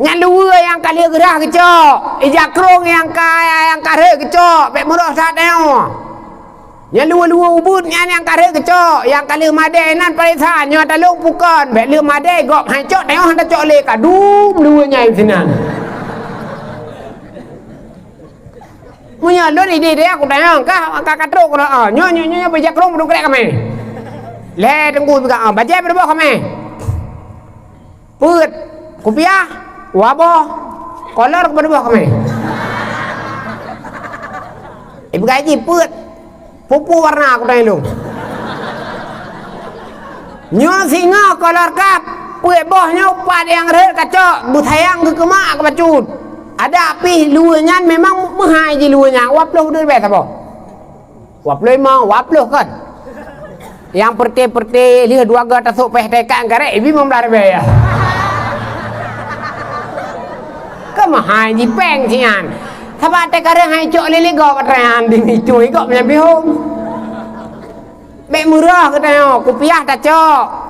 Nyan luweue nyang ka lheueh geurhah geucok, ija krông nyang ka, nyang ka rhot geucok, bék murah that tanyoe. Nyan luweue-luweue ubeut nyan nyang ka rhot geucok, nyang ka lheueh madé nan paresan nyoe talông pukon, bék lheueh madé gob han cok tanyoe han tacok lé ka dum luweue nyang sinan. Meunyoe lôn idéh-idéh aku tanyong, kah ka, ka trok keunoe, ah, nyoe, nyoe, nyoe, nyoe, bajée krông padum krek kamé. Lhée teungku peugah, ah, bajée padum boh kamé. Peuet, kupiah, dua boh, kolor padum boh kamé. Ipeugah jih peuet. Peue-peue warna aku tanyong lôn. Nyoe singoh kolor kap, peuet boh nyoe pat nyang rhot kacok, beusayang keu keumak keu bacut. Adak pih luweue nyan memang meuhai jih luweue nyan, dua ploh dua ribée saboh. Dua ploh limong, dua ploh kon. Nyang peureuté-peureuté lheueh dua goe tasôk péh teuka karek, ibi limong blaih ribée ya. Keu meuhai jih péng sinan. Sabab teuka rhot hai cok lé-lé gob atra nyan di micui gob nyan bihong. Bék meurah geutanyoe, kupiah tacok.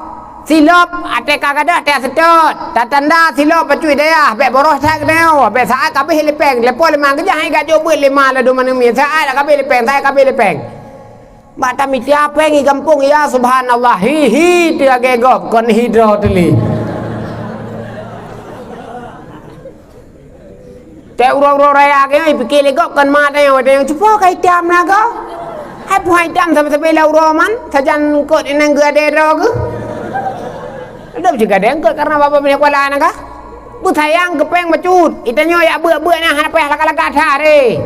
Silop até ka gadôh teuka seutôt. Tatanda silop bacut dayah, bék baroe that geutanyoe. Bék saát ka abéh lé péng, leupah lé ma geujak hai gajôh beuet lé ma ladôm manumiet. Saát ka abéh lé péng, saát ka abéh lé péng. Bak tamita péng i gampông, ya subhanallah, hi, hi, teuagée gob kon hi droe teuli. Teuh uroe-uroe raya keunoe pike lé gob kon ma tanyong, tanyong cupo ka itam na gob. Hai puhan itam sabe-sabe lam uroe man, sajan eungkôt inong geuh adé droe geuh. Dop cit gadée eungkôt karena babah minyeuk kuala na gah. Beusayang keu péng bacut, itanyoe jak beuet-beuet na hana payah lagak-lagak that ré.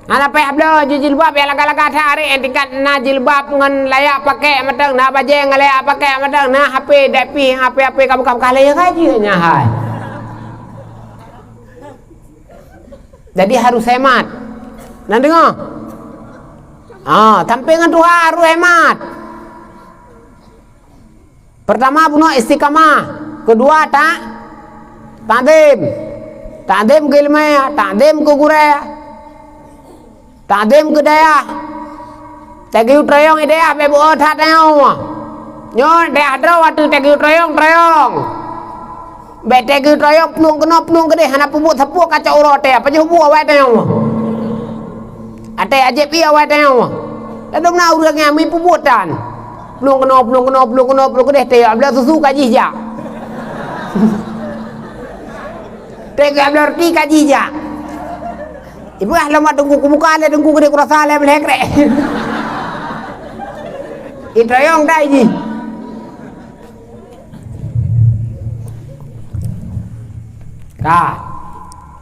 Hana payah bloe jilbab nyang lagak-lagak that ré, nyang tingkat na jilbab ngon layak pakék mantong, na bajée ngon layak pakék mantong, na HP, dek pih HP-HP ka beukah-beukah lé ka jih nyan hai. Jadi harus hemat. Na deungoe? Ah, sampé ngon tuha harus hemat. Pertama bunoe istiqamah, kedua ta-, takzim. Takzim keu iéleumé, takzim keu gurée, takzim keu dayah. Teugeuyue teurayong i dayah bék beuo that tanyoe. Nyoe dayah droe ateueh teugeuyue teurayong, teurayong. Bék teugeuyue teurayong plueng keunoe plueng keudeh hana peubuet sapeue kacok uroe teuh, pajoh buet awai tanyoe. Até ajéb ié awai tanyoe. Ladôm na ureuëng nyang meuipubuet tan. Plueng keunoe, plueng keunoe, plueng keunoe, plueng keudeh teuh, abloe susu ka jih jak. Teuh abloe roti ka jih jak. Ipeugah lom teungku kubuka lé teungku keudeh kurasa lé meulhé krek. Itayong dai jih. Ka,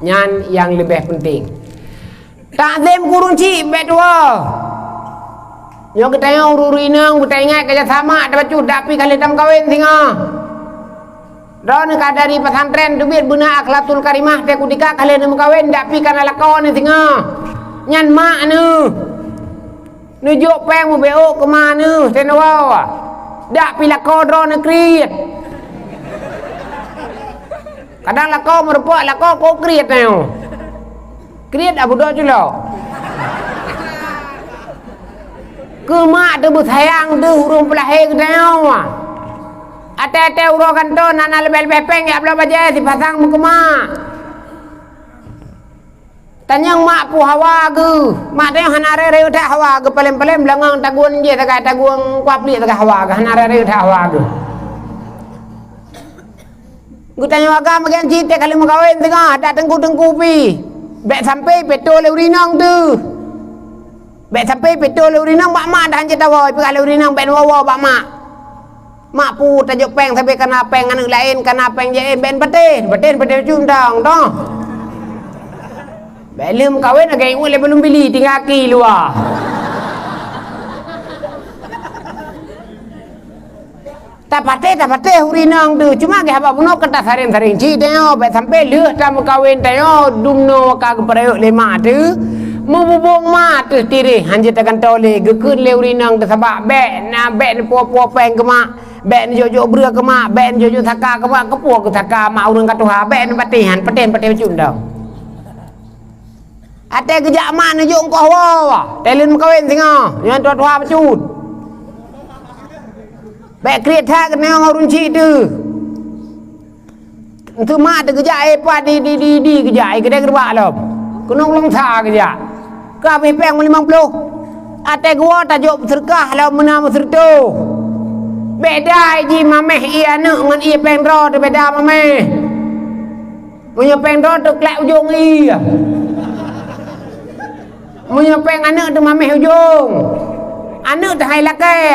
nyan nyang leubeh peunteng. Takzim keu ureuëng chik bék tuwoe. Nyoe geutanyoe ureuëng-ureuëng inong beutaingat ka jak samak tabacut dak pih ka lheueh tameukawen singoh. Droeneuh ka dari pesantren teubiet beuna akhlatul karimah, teukutika ka lheueh neumeukawen, dak pi kana lakoe neuh singoh. Nyan mak neuh. Neujok péng mubeuôk keu ma neuh, teunoe. Dak pi lakoe droeneuh kriet. Kadang lakoe meurumpok, lakoe ko kriet nyoe. Kriet Abu Dho Culo. Keu mak teuh beusayang teuh ureuëng peulahé geutanyoe. Até-até uroe gantoe na, na leubeh-leubeh péng jak bloe bajée sipasang meukeumak. Tanyong mak peue hawa geuh. Mak tanyoe hana rayeuk-rayeuk that hawa geuh, paleng-paleng beulangong tagun jih sagai tagun kuah pliek sagai hawa geuh, hana rayeuk-rayeuk that hawa geuh. Geutanyoe agam bagian cit ka lheueh meukawen teungoh, dak teungku-teungku pi. Bék sampai peutôh lé ureuëng inong teuh. Bék sampai peutôh lé ureuëng inong bak mak, dah hanjeuet tawoe, peugah lé ureuëng inong bék neuwoe-woe bak mak. Mak peue tajok péng sabe kana péng aneuëk laén, kana péng jih bék patéh, patéh, patéh cundang toh. Bék lheueh meukawen lagée iweuet lé balum bili tinggai aki luwa. Tapatéh, tapatéh ureuëng inong teuh, cuma geuh haba bunoe ka tasareng-sareng cit tanyoe, bék sampai lheueh tameukawen tanyoe dumnoe ka geupeurayeuk lé mak teuh, meububông ma teuh tiréh hanjeuet tagantoe lé, geukheun lé ureuëng inong teuh sabab bék na, bék neupuwoe-puwoe péng keu mak, bék neujok-jok breueh keu mak, bék neujok-jok saka keu mak, keupeue keu saka mak ureuëng ka tuha, bék neupatéh nyan, patéh, patéh bacut dong. Até geujak mak neujok eungkoh woe, teuh lheueh meukawen singoh, nyan tuha-tuha bacut. Bék kriet that keunoe ngon ureuëng chik teuh. Teuma teugeujak, eh, pat di, di, di, di geujak, eh, keudeh geureubak lom. Keunoe ulông sa geujak. Ka habéh péng limong ploh. Até geuwoe tajok seudeukah lom meunan meuseureutoh. Beda jih mameh ié aneuëk ngon ié péng droe teuh beda mameh. Meunyoe péng droe teuh klak ujong ié. Meunyoe péng aneuëk teuh mameh ujong, aneuëk teuh hai lakée.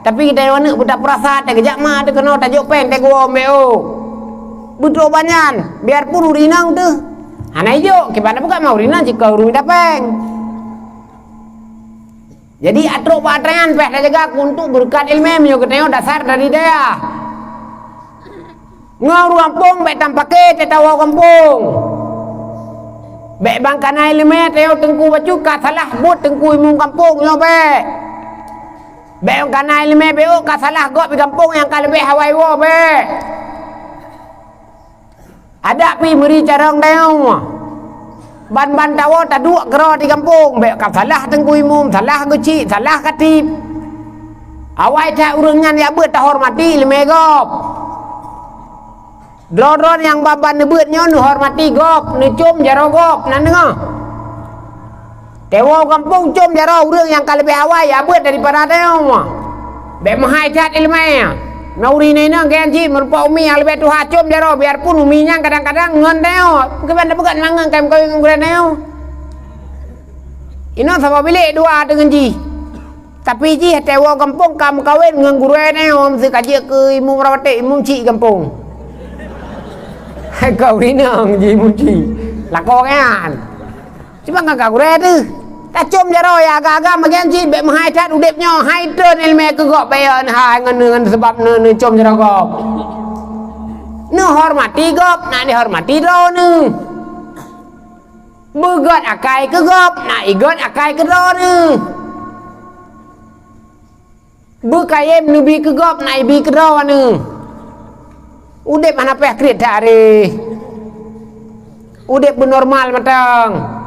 Tapi geutanyoe aneuëk beutapeurasa, teugeujak ma teuh keunoe tajok péng teuh geuwoe meu'oh. Beutôi ban nyan, biarpun ureuëng inong teuh hana ijok, kiban na peugah ma ureuëng inong cit ka ureuëng mita péng. Jadi, atra bak atra nyan payah tajaga keu untuk beureukat iéleumé meunyoe geutanyoe dasar dari dayah. Ngon ureuëng gampông bék tampake teuh tawoe gampông. Bék ban kana iéleumé tanyoe teungku bacut ka salah buet teungku imum gampông nyoe bék. Bék ban kana iéleumé beuôk ka salah gob di gampông nyang ka leubeh awai woe bék. Adak pi meuri carông tanyoe. Ban-ban tawoe taduek keudroe di gampông, bék ka salah teungku imum, salah geuchik, salah khatib. Awai that ureuëng nyan jak beuet tahormati iéleumé gob. Droe-droe nyang ban-ban neubeuet nyoe neuhormati gob, neucôm jaroe gob, na deungoe. Tawoe gampông côm jaroe ureuëng nyang ka leubeh awai jak beuet daripada tanyoe. Bék meuhai that iéleumé. Na ureuëng inong geuh jih meurumpok umi nyang leubeh tuha côm jaroe, biarpun umi nyan kadang-kadang ngon tanyoe. Pakriban tapeugah mangat kayém kawén ngon gurée tanyoe. Inoe saboh bilék dua deungon jih. Tapi jih tawoe gampông ka meukawen ngon gurée tanyoe, meusti ka jeuet keu imum rawaté, imum chik gampông. Hai kawén inong jih imum chik. Lakoe nyan. Cuma ngon ka gurée teuh. Tacôm jaroe ya agam-agam bagian cit bék meuhai that udeb nyoe, hai treun iéleumé keu gob bék yo neuhai ngon, ngon sabab neu, neucôm jaroe gob. Neuhormati gob, na dihormati droeneuh. Beugöt akai keu gob, na igöt akai keu droeneuh. Beukayém neubi keu gob na ibi keu droeneuh. Udeb hana payah kriet that aré. Udeb beunormal mantong.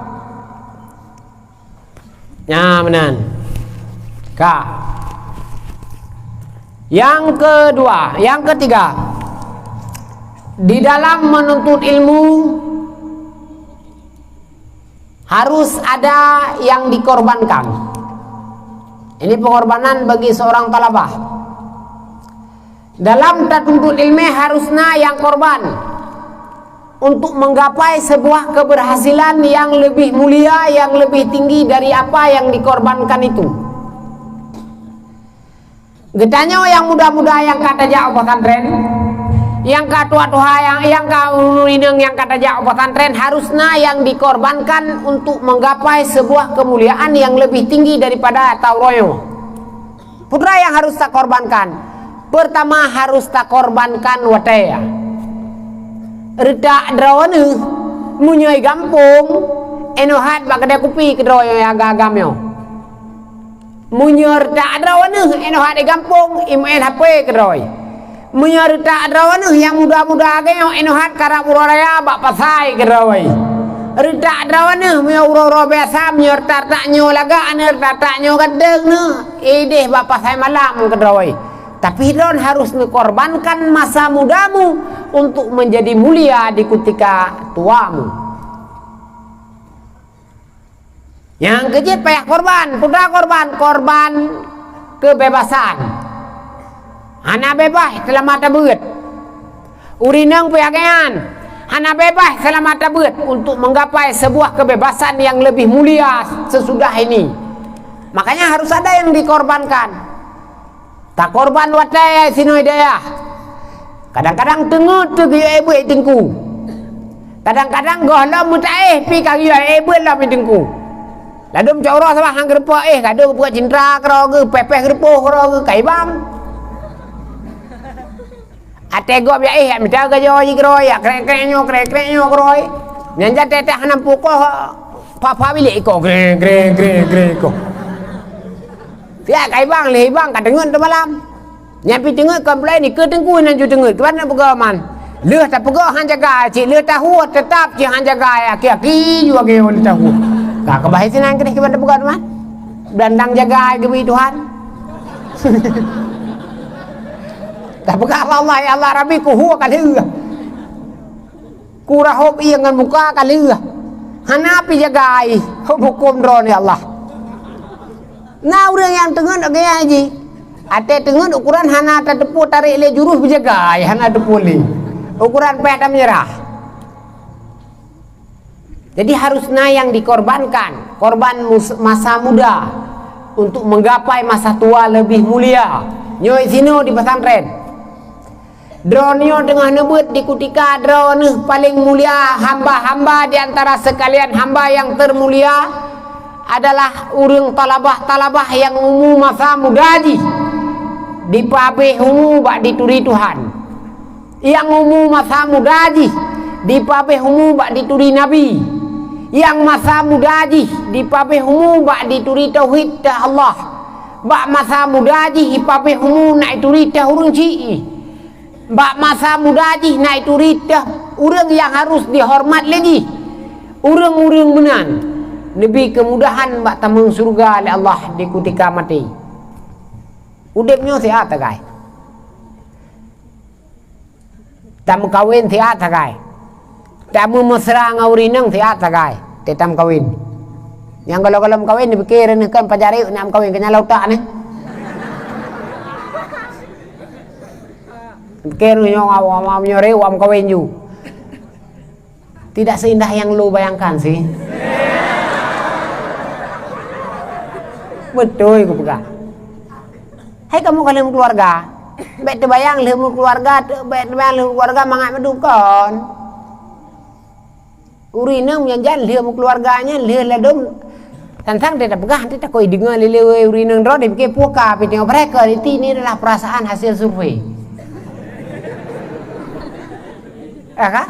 Nyan meunan. Ka. Yang kedua, yang ketiga, di dalam menuntut ilmu, harus ada yang dikorbankan. Ini pengorbanan bagi seorang talabah. Dalam tatuntut ilmu harus na nyang korban untuk menggapai sebuah keberhasilan yang lebih mulia, yang lebih tinggi dari apa yang dikorbankan itu. Geutanyoe nyang muda-muda nyang ka tajak u pesantren, nyang ka tuha-tuha nyang, nyang ka ureuëng inong nyang ka tajak u pesantren, harus na nyang dikorbankan untuk menggapai sebuah kemuliaan yang lebih tinggi daripada tauroe nyoe. Peue nyang harus takorbankan? Peurtama harôh takorbankan watée. Reutak droeneuh, meunyoe gampông, inoe hat bak keudée kupi keudroe nyang agam-agam nyoe. Meunyoe reutak droeneuh, inoe hat di gampông, imeu'en H P keudroe. Meunyoe reutak droeneuh nyang muda-muda lagée nyoe, inoe hat karab uroe raya bak pasai keudroe. Reutak droeneuh, meunyoe uroe-uroe biasa, meunyoe reutak-reutak nyoe lagak, aneuk reutak-reutak nyoe gadeng neuh, ideh bak pasai malam keudroe. Tapi droen harôh neukorbankan masa mudamu untuk menjadi mulia di kutika tuamu. Nyang keujeuet payah korban, peue korban, korban keubebasan. Hana beubaih seulama tabeuet. Ureueng inong pih lagée nyan, hana beubaih seulama tabeuet untuk menggapai sebuah kebebasan yang lebih mulia sesudah ini. Makanya harus ada yang dikorbankan. Takorban watée sinoe dayah. Kadang-kadang teungeut teuh geuyue éh beuet teungku. Kadang-kadang gohlom meutaéh pih ka geuyue éh beuet lom teungku. Ladôm cok uroe saban han geurumpok éh, kadang geupeugah cintra keudroe geuh, péh-péh geurupoh keudroe geuh, ka ibang. Até gob ya éh, ya mita gajoe jih keudroe, ya krek-krek nyoe, krek-krek nyoe keudroe. Nyan jih até-até hana pukoh, pha-pha bilék iko, greng, greng, greng, greng iko. Siat ka ibang, lheuh ibang ka teungeut teumalam. Nyan pih teungeut kon peulai nikeue teungku nyan ju teungeut. Kiban tapeugah man. Lheuh tapeugah han jagai, cit lheuh tahueh teutap cit han jagai, aki-aki ju lagée lheuh tahueh. Ka keubah sinan keudeh kiban tapeugah teuma. Dandang jagai geubri Tuhan. Tapeugah bak Allah, "Ya Allah Rabbi, kuhueh ka lheuh." Kurahop ié ngon muka ka lheueh. Hana pih jagai huköm droeneuh ya Allah. Na ureuëng nyang teungeut lagée nyan jih. Até teungeut ukuran hana tateupeue tarék lé jurus beujagai, hana teupeue lé. Ukuran péh tameunyeurah. Jadi harus na nyang dikorbankan, korban mus- masa muda untuk menggapai masa tua lebih mulia. Nyoe sinoe di pesantren. Droeneuh teungoh neubeuet di kutika droeneuh paleng mulia hamba-hamba di antara seukalian hamba nyang teurmulia adalah ureuëng talabah-talabah nyang umu masa muda jih dipabeh umu bak dituri Tuhan. Nyang umu masa muda jih dipabeh umu bak dituri Nabi. Nyang masa muda jih dipabeh umu bak dituri tauhid teuh Allah. Bak masa muda jih jipabeh umu nak ituri teuh ureuëng syiek. Bak masa muda jih na ituri teuh ureuëng nyang harus jihoreumat lé jih. Ureuëng-ureuëng meunan neubi keumudahan bak tamong syeuruga lé Allah di kutika maté. Udeb nyoe siat tagai. Tameukawen siat tagai. Tameumeusra ngon ureuëng inong siat sagai, teuh tameukawen. Nyang gohlom-gohlom kawen, dipike ureuëng nyoe kan pajarek nak meukawen, keu nyan lam utak nyoe. Dipike ureuëng nyoe, "Wa, wa, wa, meunyoe reuek, wa meukawen ju." Tidak seindah yang lo bayangkan sih. Beutôi kupeugah. Hai kamoe ka lheueh meukeuluwarga. Bék teubayang lheueh meukeuluwarga, bék teubayang lheueh meukeuluwarga mangat meudukon. Ureuëng inong meunyan jan lheueh meukeuluwarga nyan lheueh ladôm. Sang-sang teupeugah, teutakoi deungoe lé-lé ureuëng inong droe, dipike puka, pih teungoh baraka, itu ini adalah perasaan hasil survei. Ya kan?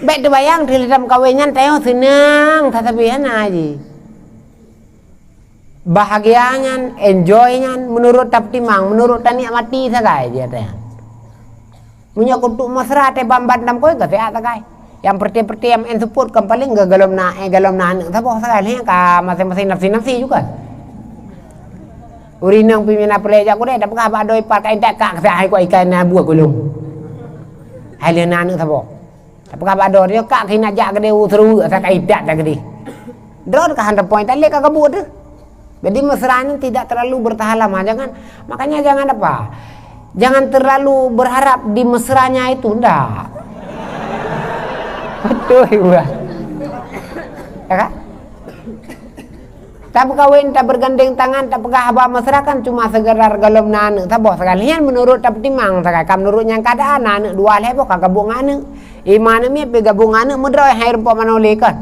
Bék teubayang lheueh lam kawen nyan tanyoe seunang, tatapi hana jih. Bahagia nyan, enjoy nyan, meunurot tapeutimang, meunurot tanikmati sagai jih ata nyan. Meunyoe keutuk mesra teuh ban-ban lam kôi, ka siat sagai. Nyang peureute-peureute nyang meu'en seupôt kan paleng geuh gohlom na, eh, gohlom na aneuëk saboh sagai. Lheueh nyan ka maséng-maséng nafsi-nafsi juga. Ureuëng inong pih mina peureulée jak gurée, tapeugah bak droe pat ka intat kak, ka siat hai kuat ikai na buet gulong. Hai lheueh na aneuëk saboh. Tapeugah bak droe, nyoe kak keuh na jak keudeh u seureuweuk, asai ka idat that keudeh. Droe ka han teupoh, idat lé ka geubuet teuh. Jadi mesra nyoe tidak terlalu bertahan lama, jangan, makanya jangan apa, jangan terlalu berharap di mesranya itu, ndak. Betul, Ibu. Ya kan? Tameukawen, tabeurgandeng tangan, tapeugah haba mesra kan cuma sekedar gohlom na aneuëk saboh sagai. Lheueh nyan meunurot tapeutimang sagai, ka meunurot nyang keadaan na aneuëk dua lhée boh ka gabuk ngon aneuëk. Iman miet pih gabuk ngon aneuëk meudroe hai rumpok manoe lé kon.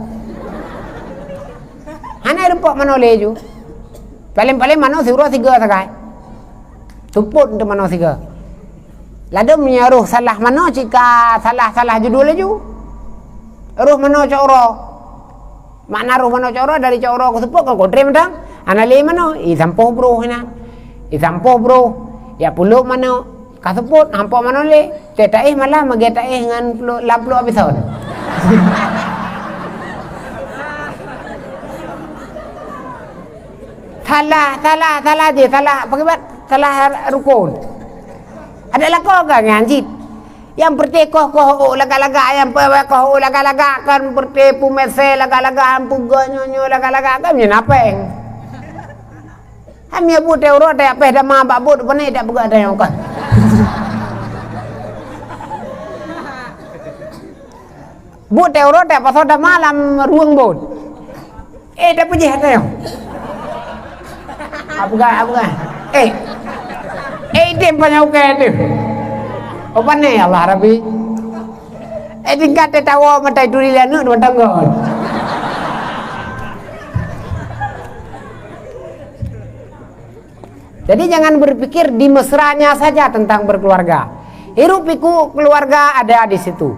Hana rumpok manoe lé ju. Paleng-paleng manoe siuroe sigoe sagai. Seupôt teuh manoe sigoe. Ladôm meunyoe roh salah manoe cit ka salah-salah judul laju. Roh manoe cok uroe. Makna roh manoe cok uroe dari cok uroe keu seupôt kan kontre mantong. Hana lé manoe, i sampôh broh inan. I sampôh broh, ya pulôk manoe. Ka seupôt, hampoh manoe lé. Tée taéh malah meugée taéh ngon pulôk, lam pulôk abison. Salah, salah, salah jih, salah. Pakriban? Salah rukon. Adak lakoe kan nyan cit. Nyang peureuté koh-koh ôk lagak-lagak, nyang pe-, koh ôk lagak-lagak kan peureuté peumisée lagak-lagak, peugah nyoe-nyoe lagak-lagak kan nyan apéng. Hai mie buet tée uroe tée apéh dama bak buet pane tak peugah tée nyoe kan. Buet tée uroe tée pasoe dama lam rueng buet. Eh, dah peujeuet teuh. Apa gah, apa gah? Eh. Eh, idem panyang ukai teuh. Oh, pane ya Allah Rabbi. Eh, tingkat teuh tawa mata itu di laneuk dua tangga. Jadi jangan berpikir di mesranya saja tentang berkeluarga. Hiruk pikuk keluarga ada di situ.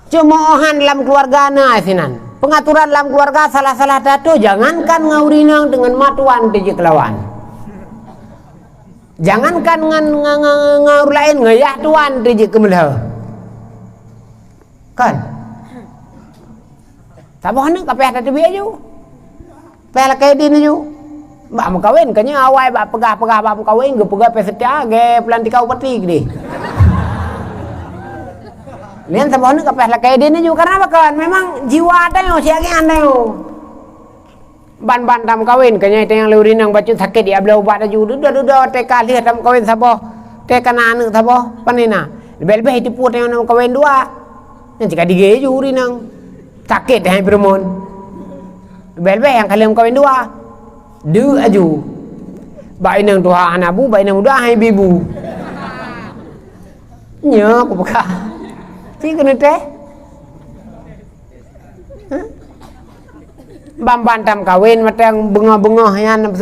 Ceumohan lam keuluwarga na sinan. Peungatoran lam keuluwarga salah-salah teuh, jangankan ngon ureueng inong, deungon mak tuan teuh jeuet keulawan. Jangankan ngon, ngon, ngon, ngon ureueng laén, ngon yah tuan teuh jeuet keumeulhö. Kan? Saboh aneuk ka payah tateubiet aju. Payah lakée idin aju. Bak meukawen, keu nyoe awai bak peugah-peugah bak meukawen, geupeugah payah seutia, lagée pelantika upati keudeh. Nyan saboh aneuk ka payah lakée idin aju, karena pakon? Memang jiwa tanyoe, siat nyan tanyoe. Ban-ban tameukawen, keu nyoe teuh nyang lé ureueng inong bacut sakét, ya bloe ubat aju, dudoe-dudoe, teuka lheueh tameukawen saboh, teuka na aneuk saboh, pane na. Leubeh-leubeh itipu teuh nyang meukawen dua. Nyan cit ka digée aju ureueng inong. Sakét hai peurumoh. Leubeh-leubeh nyang ka lheueh meukawen dua. Deuk aju. Bak inong tuha hana bu, bak inong muda hai bi bu. Nyoe kupeugah. Ci keuneuk teh. Hah? Ban-ban tameukawen mantong beungoh-beungoh nyan,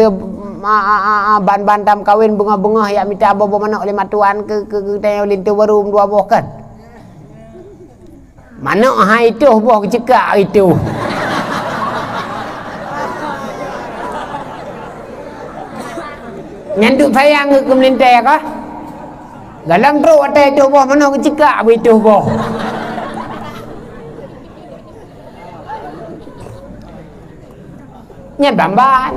ban-ban tameukawen beungoh-beungoh jak mita boh-boh manok lé mak tuan keu, keu, keu, keu linto baru dua boh kan. Manok hai toh boh keuceukak itu. Nyan duek sayang keu meulintée kah? Dalam trok watée toh boh manok keuceukak beu toh boh. Nyan ban-ban.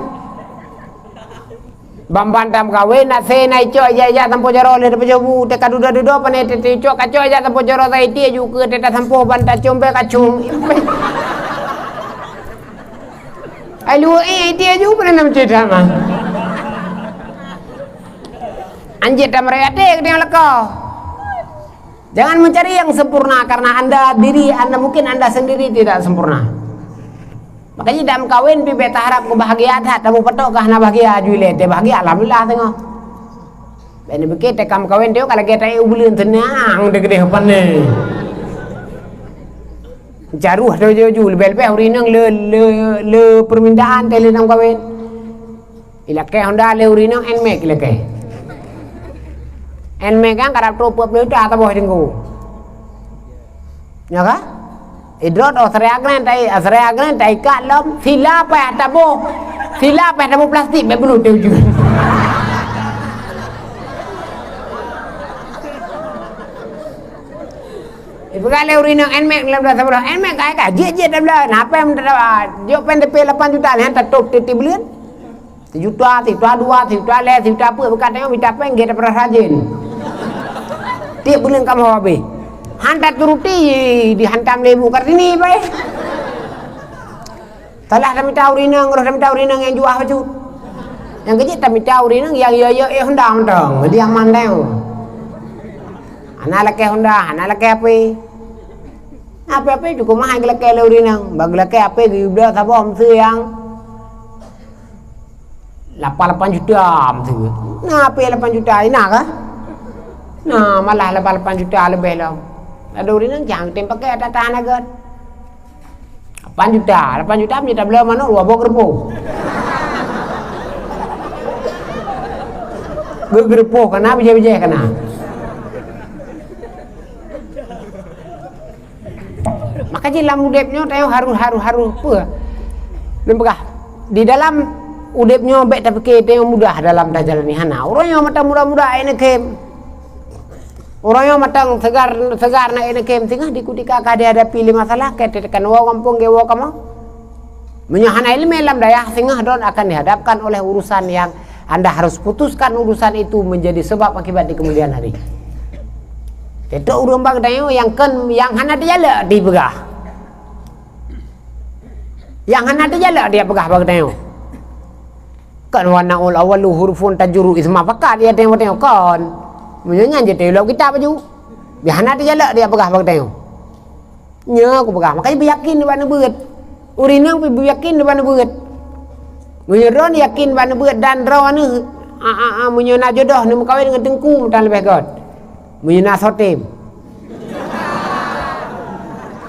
Ban-ban tameukawen, na se na icok ijak-ijak sampoe jaroe lheueh tapajoh bu, teuka dudoe-dudoe pane teuicok kacok ijak sampoe jaroe, sai ti aju keu teuka sampoe ban tacom bée kacong. Ai luweuh eh, ti aju pane nam cit hama. Anjit tameureuk até keudeh lakoe. Jangan mencari yang sempurna karena anda diri anda, mungkin anda sendiri tidak sempurna. Makanya dalam kawin pih beta harap keu bahagia that, tapi patok kah na bahagia aju ilée teuh bahagia, alhamdulillah teungoh. Bèk neupike teuka meukawen teuh ka lagée taék u buleuen, seunang teuh keudeh pane. Jaroe teuh ju-ju, leubeh-leubeh ureueng inong le, le, le permintaan teuh le dalam kawin. Ilakée Honda lé ureueng inong, Nmax ilakée. Nmax kan karab trok peuet ploh juta saboh teungku. Nyo ka? Idrot Australia Grand tai, Australia Grand tai ka lom, sila payah taboh. Sila payah taboh plastik bèk beuleuh teuh ujeuen. Ipeugah lé ureueng inong Nmax lom dah saboh. Nmax kai ka jeuet-jeuet dah blah. Napa yang minta jok pen dp lapan juta ni, han tatôb tiep-tiep buleuen. Sijuta, sijuta dua, sijuta lhèe, sijuta peuet, beukat tanyoe mita péng gét daripada rajin. Tiep buleuen ka meuho habéh. Han taturuti, dihantam lé Ibu Kartini bae. Salah tamita ureueng inong, roh tamita ureueng inong nyang juah bacut. Nyang keujeuet tamita ureueng inong nyang yo-yo éh Honda mantong, jadi aman tanyoe. Hana lakée Honda, hana lakée H P. H P, H P cukup mahai geulakée lé ureueng inong. Bak geulakée H P geuyue bloe saboh meuseu nyang lapan lapan juta meuteue. Na H P lapan juta, ina kah? Na, malah lapan lapan juta leubeh lom. Ladôm ureueng inong cang tem pakai ata-ata hana gét. Lapan juta, lapan juta meunyo tabloe manok dua boh keureupo. Geugeureupoh kana, bijéh-bijéh kana. Maka jih lam udeb nyoe tanyoe harôh, harôh, harôh peue? Lôn peugah, di dalam udeb nyoe bék tapike tanyoe mudah dalam tajalani, hana. Uroe nyoe mantong muda-muda aneuk khem. Uroe nyoe mantong seugar, seugar na aneuk khem, singoh di kutika ka dihadapi lé masalah, ka teutekan woe gampông, geuwoe kamoe. Meunyoe hana ileumèe lam dayah, singoh droen akan dihadapkan oleh urusan yang anda harus putuskan urusan itu menjadi sebab akibat di kemudian hari. Teutap ureueng bak tanyoe nyang kon, nyang hana teujalak dipeugah. Nyang hana teujalak dia peugah bak tanyoe. Kon wa na'ul awwalu hurufun tajurru isma fakat ya tanyoe, tanyoe kon. Meunyoe nyan jeuet lom kitab baju. Dia hana teujalak dia peugah bak tanyoe. Nyoe kupeugah, makajih beuyakin bak neubeuet. Ureueng inong pih beuyakin bak neubeuet. Meunyoe droen yakin bak neubeuet dan droeneuh, a, a, a, meunyoe na jodoh neumeukawen ngon teungku, meutan leubeh göt. Meunyoe na soe tem.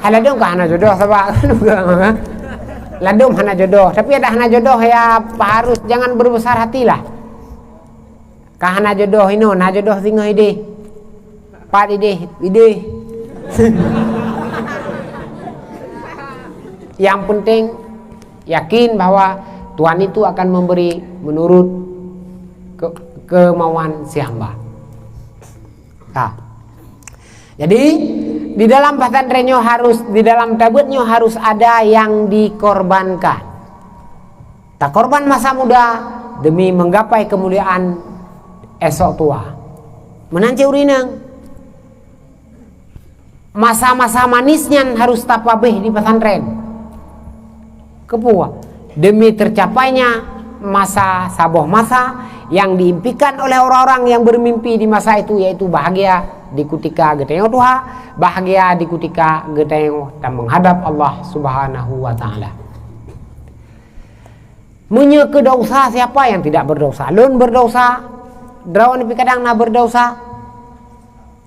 Hai ladôm ka hana jodoh, sabab ladôm hana jodoh. Tapi adak hana jodoh, ya, harus jangan berbesar hatilah. Ka hana jodoh inoe, na jodoh singoh idéh. Pat idéh, idéh. Yang penting, yakin bahwa Tuhan itu akan memberi menurut ke-, kemauan si hamba. Nah, jadi, di dalam pesantren nyoe harus, di dalam tabeuet nyoe harus ada yang dikorbankan. Takorban masa muda demi menggapai kemuliaan esok tua. Meunan cit ureueng inong. Masa-masa manis nyan harus tapabéh di pesantren. Keupeue? Demi tercapainya masa, saboh masa yang diimpikan oleh orang-orang yang bermimpi di masa itu, yaitu bahagia di kutika geutanyoe tuha, bahagia di kutika geutanyoe ta menghadap Allah Subhanahu wa Ta'ala. Meunyoe keu dosa, siapa yang tidak berdosa? Lôn berdosa, droeneuh pih kadang na berdosa.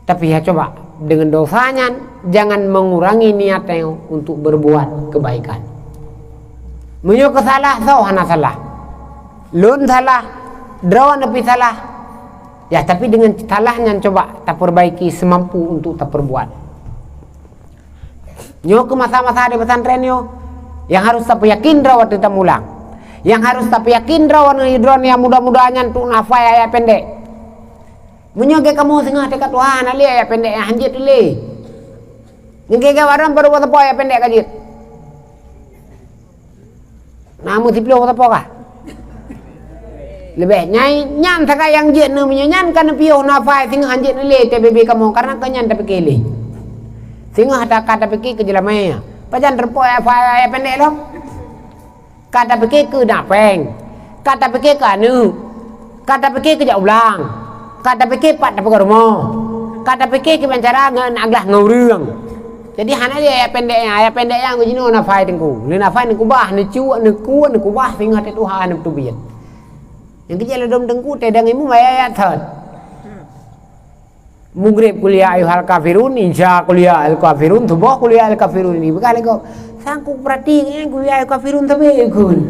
Tapi ya coba, dengan dosa nyan jangan mengurangi niat tanyoe untuk berbuat kebaikan. Meunyoe keu salah, soe hana salah? Lôn salah, droeneuh pih salah. Ya, tapi dengan salah nyan coba taperbaiki semampu untuk taperbuat. Nyoe keu masa-masa di pesantren nyoe, nyang harus tapeuyakin droe watèe tamulang. Nyang harus tapeuyakin droe ngon droeneuh nyang muda-muda nyan untuk neuhafai ayat pendek. Meunyoe gét kamoe singoh teuka tuha hana lé ayat pendek nyang hanjeuet lé. Nyoe gét-gét barang baru saboh ayat pendek ka jeuet. Na meusiplôh sapo kah? Leubeh nyai nyan sagai nyang jeuet neu, meunyoe nyan ka neupiôh neuhafai singoh hanjeuet lé T B B kamoe, karena keu nyan tapike lé. Singoh ka tapike keu jeulamé. Pajan teureumpok hafai ayat pendek lom? Ka tapike keu na péng. Ka tapike keu aneuk. Ka tapike keu jak u blang, ka tapike pat tapeugöt rumoh, ka tapike kiban cara ngon aglah ngon ureueng. Jadi hana lé ayat pendek nyan, ayat pendek nyan geujinoe neuhafai teungku. Lé neuhafai neukeubah, neucuk, neukuet, neukeubah singoh teutuha neupeuteubiet. Nyang keujeuet ladôm teungku teudeung imeum ayat-ayat thot. Mugreb kuliah ayuhal kafirun, insya kuliah al kafirun, suboh kuliah al kafirun ini. Beukah lé kok sangkuk perhati nyan kuliah al kafirun tapi ikut.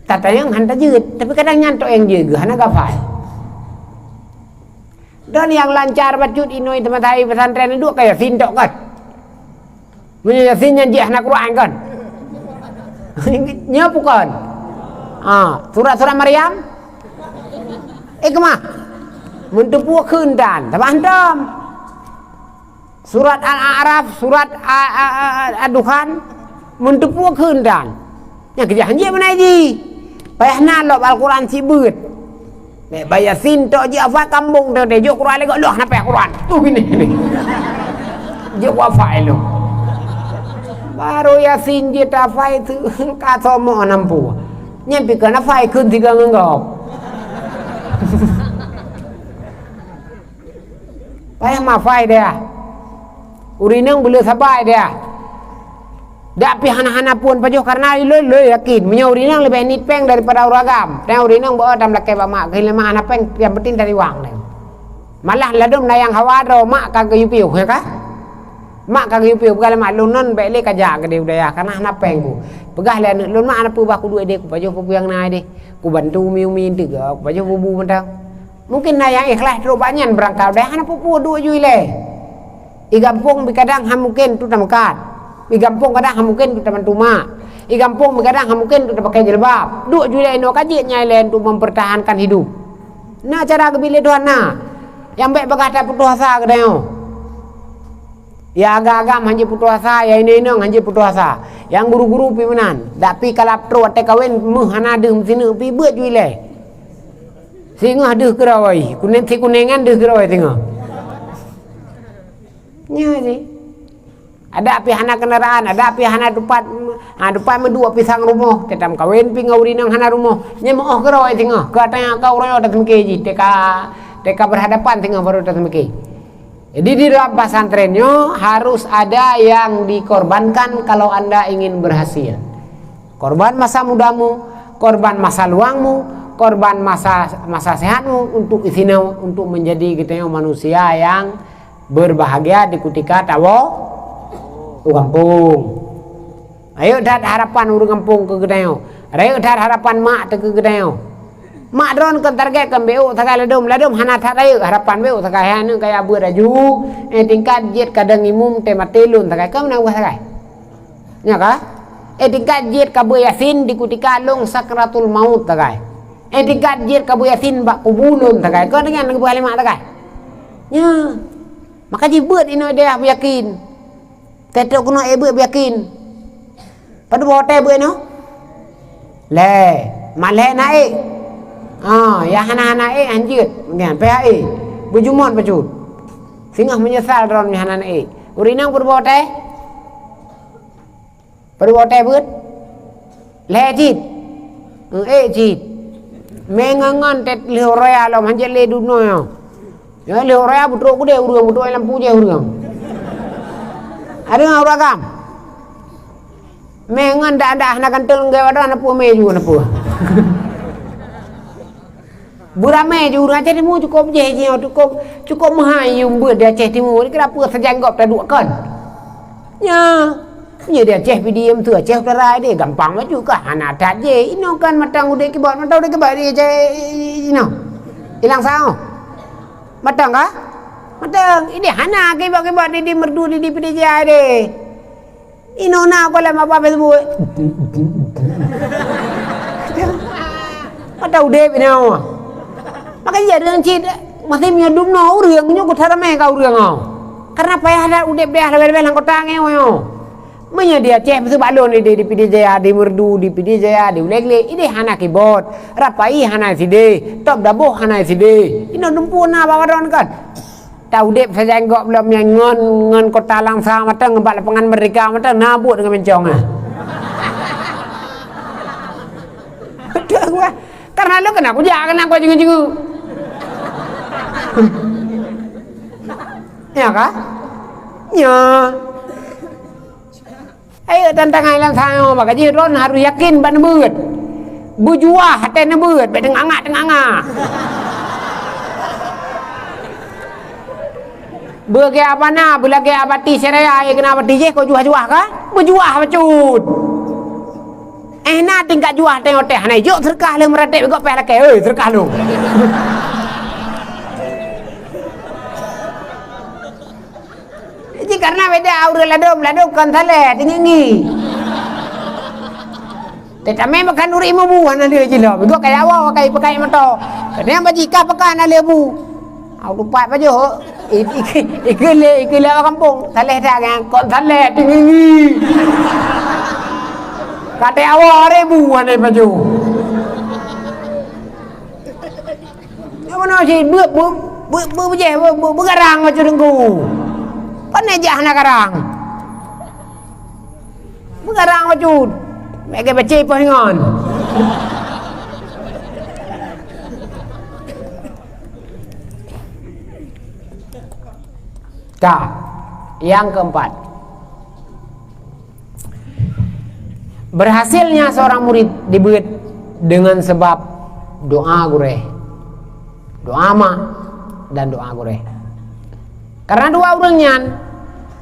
Tatanyong han tajeuet, tapi kadang nyan tok nyang jeuet geuh hana gafai. Dan nyang lancar bacut inoi teuma hai pesantren duek ka Yasin tok kan. Meunyoe Yasin nyan jih hana Quran kan. Nyoe bukan. Ah, surat-surat Maryam. Eh kemah. Meunteupue kheun dan, tabah hantom. Surat Al-A'raf, surat a, a, a, a, Ad-Dukhan, meunteupue kheun dan. Nyang keujah hanjeuet meunan jih. Payah na lom Al-Quran sibeuet. Mek ba Yasin tok jih hafai kambong teuh, jok Quran lé gok loh hana payah Quran. Tuh bini ni. Jok hafai lom. Baru Yasin jih tahafai tu ka somoh nampu. Nyan pi keu hafai kheun tiga ngon gop. Payah mafai dia. Ureueng inong beuleueh sabai dia. Dak pih hana-hana pun pajoh karena iloi-loi yakin meunyoe ureueng inong leubeh niet péng daripada ureueng agam. Dan ureueng inong beu tam lakée bak mak, keuhilangan hana péng yang penting dari wang dia. Malah ladom na nyang hawa droe mak ka geuyue piôh, ya kah? Mak ka geuyue piôh, peugah lé mak, "Lôn nyan bèk lé kajak keudéh u dayah, kareuna hana péng ku." Peugah lé aneuk, "Lôn mak hana peue bah kuduek idéh, kupajoh peue-peue nyang na idéh. Kubantu miyueb mi teuka, kupajoh bubu mantong." Mungken na nyang ikhlaih trok bak nyan beurangkat u dayah, hana peue-peue, duek ju ilèe. I gampông pih kadang hana mungken tu tameukat. I gampông kadang hana mungken tu tabantu mak. I gampông pih kadang hana mungken tu tapakèe jilbab. Duek ju ilèe inoe ka jeuet nyan ilèe untuk mempertahankan hidup. Na cara geubi lé Tuhan na. Nyang bèk bagah tapeutuh asa geutanyoe. Ya agam-agam hanjeuet peutuh asa, ya inong-inong hanjeuet peutuh asa. Nyang guru-guru pih meunan. Dak pih kalap trok watèe kawen meuh hana deuh meusineuk pih beuet ju ilèe. Singoh deuh keudroe, kunéng, si kunéngan deuh keudroe singoh. Nyoe jih. Adak pih hana keundaraan, adak pih hana teumpat, ha, teumpat meuduek pisang rumoh, teutab kawen pih ngon ureueng inong hana rumoh. Nyan meu'oh keudroe singoh, ka tanya ka uroe nyoe taseumike jih, teuka, teuka berhadapan singoh baru taseumike. Jadi di dalam pesantren nyoe harus ada yang dikorbankan kalau anda ingin berhasil. Korban masa mudamu, korban masa luangmu, korban masa, masa sehatmu untuk isinoe, untuk menjadi geutanyoe manusia yang berbahagia di kutika tawoe u gampông. Rayeuk that harapan ureueng gampông keu geutanyoe. Rayeuk that harapan mak teuh keu geutanyoe. Mak droen kon target kon beuôk sagai ladôm, ladôm hana that rayeuk harapan beuôk sagai, hai aneuk kaya beuet laju, eh, tingkat jeuet kadang imum teuh maté lôn sagai, kon meunan sagai. Nyo ka? Eh, tingkat jeuet ka beu Yasin di kutika lôn sakratul maut sagai. Eh, tingkat jeuet ka beu Yasin bak kubu lôn sagai, kon deungon geupeugah lé mak sagai. Nyo. Maka jih beuet inoe dayah beuyakin. Teutrok keunoe ék beuet beuyakin. Padub watèe beuet nyoe? Lhèe. Mak lhèe na ék. Ah, nyang hana-hana ék hanjeuet. Nyan, P H E. Beujumôt bacut. Singoh meunyeusal droeneuh hana na ék. Ureueng inong padub watèe? Padub watèe beuet? Lhèe cit. Ék cit. Mé ngon-ngon tét lheueh raya lom hanjeuet lé dunoe nyoe. Nyoe lheueh raya beutrok keudéh ureueng, beutrok lam pujéh ureueng. Ada ngon ureueng agam? Mé ngon dak-dak hana ganteng lagèe wadah na peue mé ju na peue. Beuramé ju ureueng Aceh Timu cukôp jéh jih, cukôp, cukôp meuhai yum beuet di Aceh Timu. Ni kenapa sajan gob taduek kon? Nya. Nya di Aceh pidiem tu Aceh Utara deh gampang maju kah? Hana that jéh. Inoe kan matang udép kibot, matang udép kibot di Aceh inoe. Ilang sao. Matang kah? Matang. Ini hana kibot-kibot di, di merdu di, di Pidie Jaya deh. Inoe na ukalon maba Facebook. Mata udép inoe. Maka jih ureueng cit, masih meunyoe dumnoe ureueng nyoe geuta ramé ka ureueng nyoe. Karena payah that udép deh leubeh-leubeh lam kota nyoe. Meunyoe di Aceh, beuseubat lôn di, di Pidie Jaya, di Merdu, di Pidie Jaya, di Ulee Glé, ideh hana kibot. Rapai hana sideh, top daboh hana sideh. Inoe dumpeue na bak droen kan. Ta udép sajan gob lom nyan ngon, ngon kota Langsa mantong, ngon bak lapangan Merdeka mantong, na buet deungon bencong, ah. Beutôi, wah. Karena lôn keuneuk kujak, keuneuk kujak jengu-jengu. Ya kah? Ya. Ayo tantangan lam sangoe bak jih droen harus yakin bak neubeuet. Beujuah até neubeuet, bèk teungangak-teungangak. Beugèt abana, beulagèe abati seraya, ayo keuneuk abati jih kok juah-juah ka? Beujuah bacut. Eh na tingkat juah tengok teh hana ijok seureukah lé meuratéb gok payah lakèe. Oi, seureukah lôn. Ji karena beda ureueng ladôm, ladôm kon saleh, teungeungi. Teutamé makan ureueng imeum bu hana lé jilom. Igo kaya awak kai pakai moto. Kadang bajika pakai hana lé bu. Au tupat pajoh. Ikeu lé, ikeu lé awak kampung. Saleh dak kan? Kon saleh teungeungi. Kata awak ribu hana pajoh. Nyoe meunoe cit beuet, beuet, beuet, beuet bujéh, beuet, beuet, beugarang bacut teungku. Pane jak hana garang. Beugarang bacut. Mege bacé poh ngon. Ka. Yang keempat. Berhasilnya seorang murid dibeuet dengan sebab doa gurèe. Doa mak dan doa gurèe. Karena dua ureueng nyan,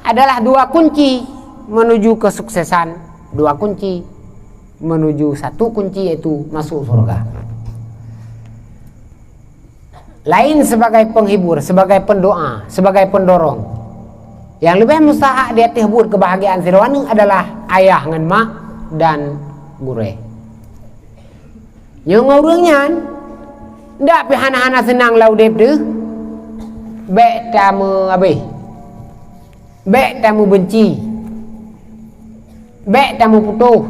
adalah dua kunci menuju kesuksesan, dua kunci menuju satu kunci, yaitu masuk surga. Laén sebagai penghibur, sebagai pendoa, sebagai pendorong. Nyang leubeh mustahak di ateueh buet keubahgiaan sidroe aneuëk adalah ayah ngon mak dan gurée. Nyoe ngon ureuëng nyan, ndak pih hana-hana seunang lam udeb teuh, bék tameuabéh, bék tameubeunci, bék tameuputoh.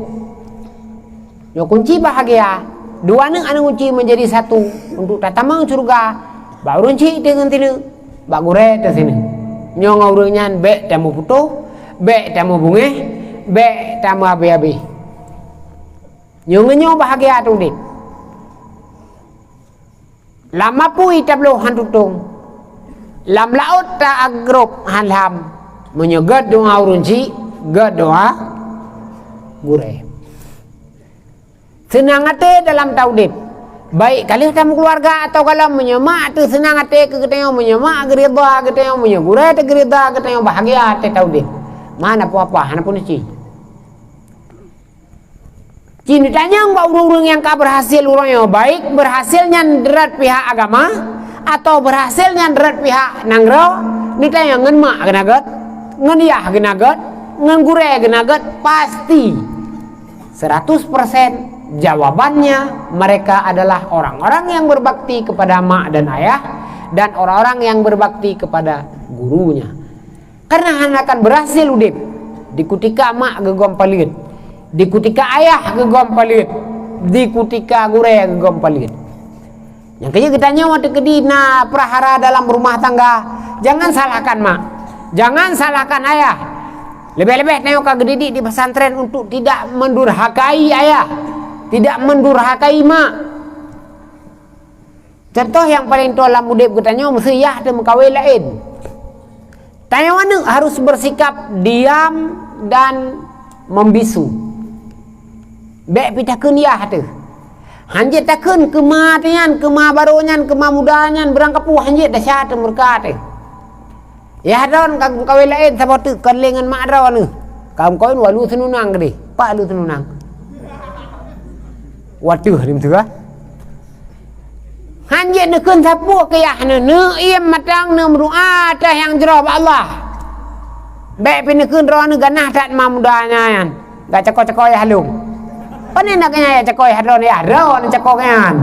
Nyoe kunci bahagia. Dua aneuëk hana kunci menjadi satu untuk tatamong syeuruga, bak ureuëng chik teuh ngon sineuk, bak gurée teuh sineuk. Nyoe ngon ureuëng nyan bék tameuputoh, bék tameubungéh, bék tameuabéh-abéh. Nyoe ngon nyoe bahagia teuh udeb. Lam apui tabloh han tutong, lam laôt ta-agrôb han lham. Meunyoe gét doa ureuëng chik, gét doa gurée. Seunang até dalam taudeb, baik ka lheueh tameukeuluwarga atawa gohlom. Meunyoe mak teuh seunang até keu geutanyoe, meunyoe mak geuridha geutanyoe, meunyoe gurée teuh geuridha geutanyoe, bahagia até taudeb. Hana peue-apa, hana peue neuci. Ci neutanyong bak ureuëng-ureuëng nyang ka beurhasil uroe nyoe, baik beurhasil nyan rot pihak agama, atawa beurhasil nyan rot pihak nanggroe, neutanyong ngon mak keunan gét, ngon yah keunan gét, ngon gurée keunan gét, pasti seratus persen jawabannya mereka adalah orang-orang yang berbakti kepada mak dan ayah dan orang-orang yang berbakti kepada gurunya. Karena hana akan berhasil udeb di kutika mak geugom paleuet, di kutika ayah geugom paleuet, di kutika gurée geugom paleuet. Nyang keu jeuet geutanyoe watée keudina prahara dalam rumah tangga, jangan salahkan mak, jangan salahkan ayah. Leubeh-leubeh tanyoe ka geudidik di pesantren untuk tidak mendurhakai ayah, tidak mendurhakai mak. Contoh nyang paleng toh lam udeb geutanyoe, meuseu yah teuh meukawen laén. Tanyoe aneuëk harus bersikap diam dan membisu. Bék pih takheun yah teuh. Hanjeuet takheun keu ma teuh nyan, keu ma barô nyan, keu ma muda nyan, beurangkapeue hanjeuet, desya teuh meureuka teuh. Yah droen ka geumeukawen laén saboh teuk kon lé ngon mak droeneuh. Ka geumeukawen walu seununang keudeh. Pat lu seununang? Wateuh di meuteugah. Hanjeuet neukheun sapeue keu yah neuh, neuiem mantong neumeudoa ateueh nyang jroh bak Allah. Bék pih neukheun droeneuh ganah that ma muda nyan. Gak cako-cako yah lôn. Pane na keuh nyan yah cako yah droen, yah droen cako keuh nyan.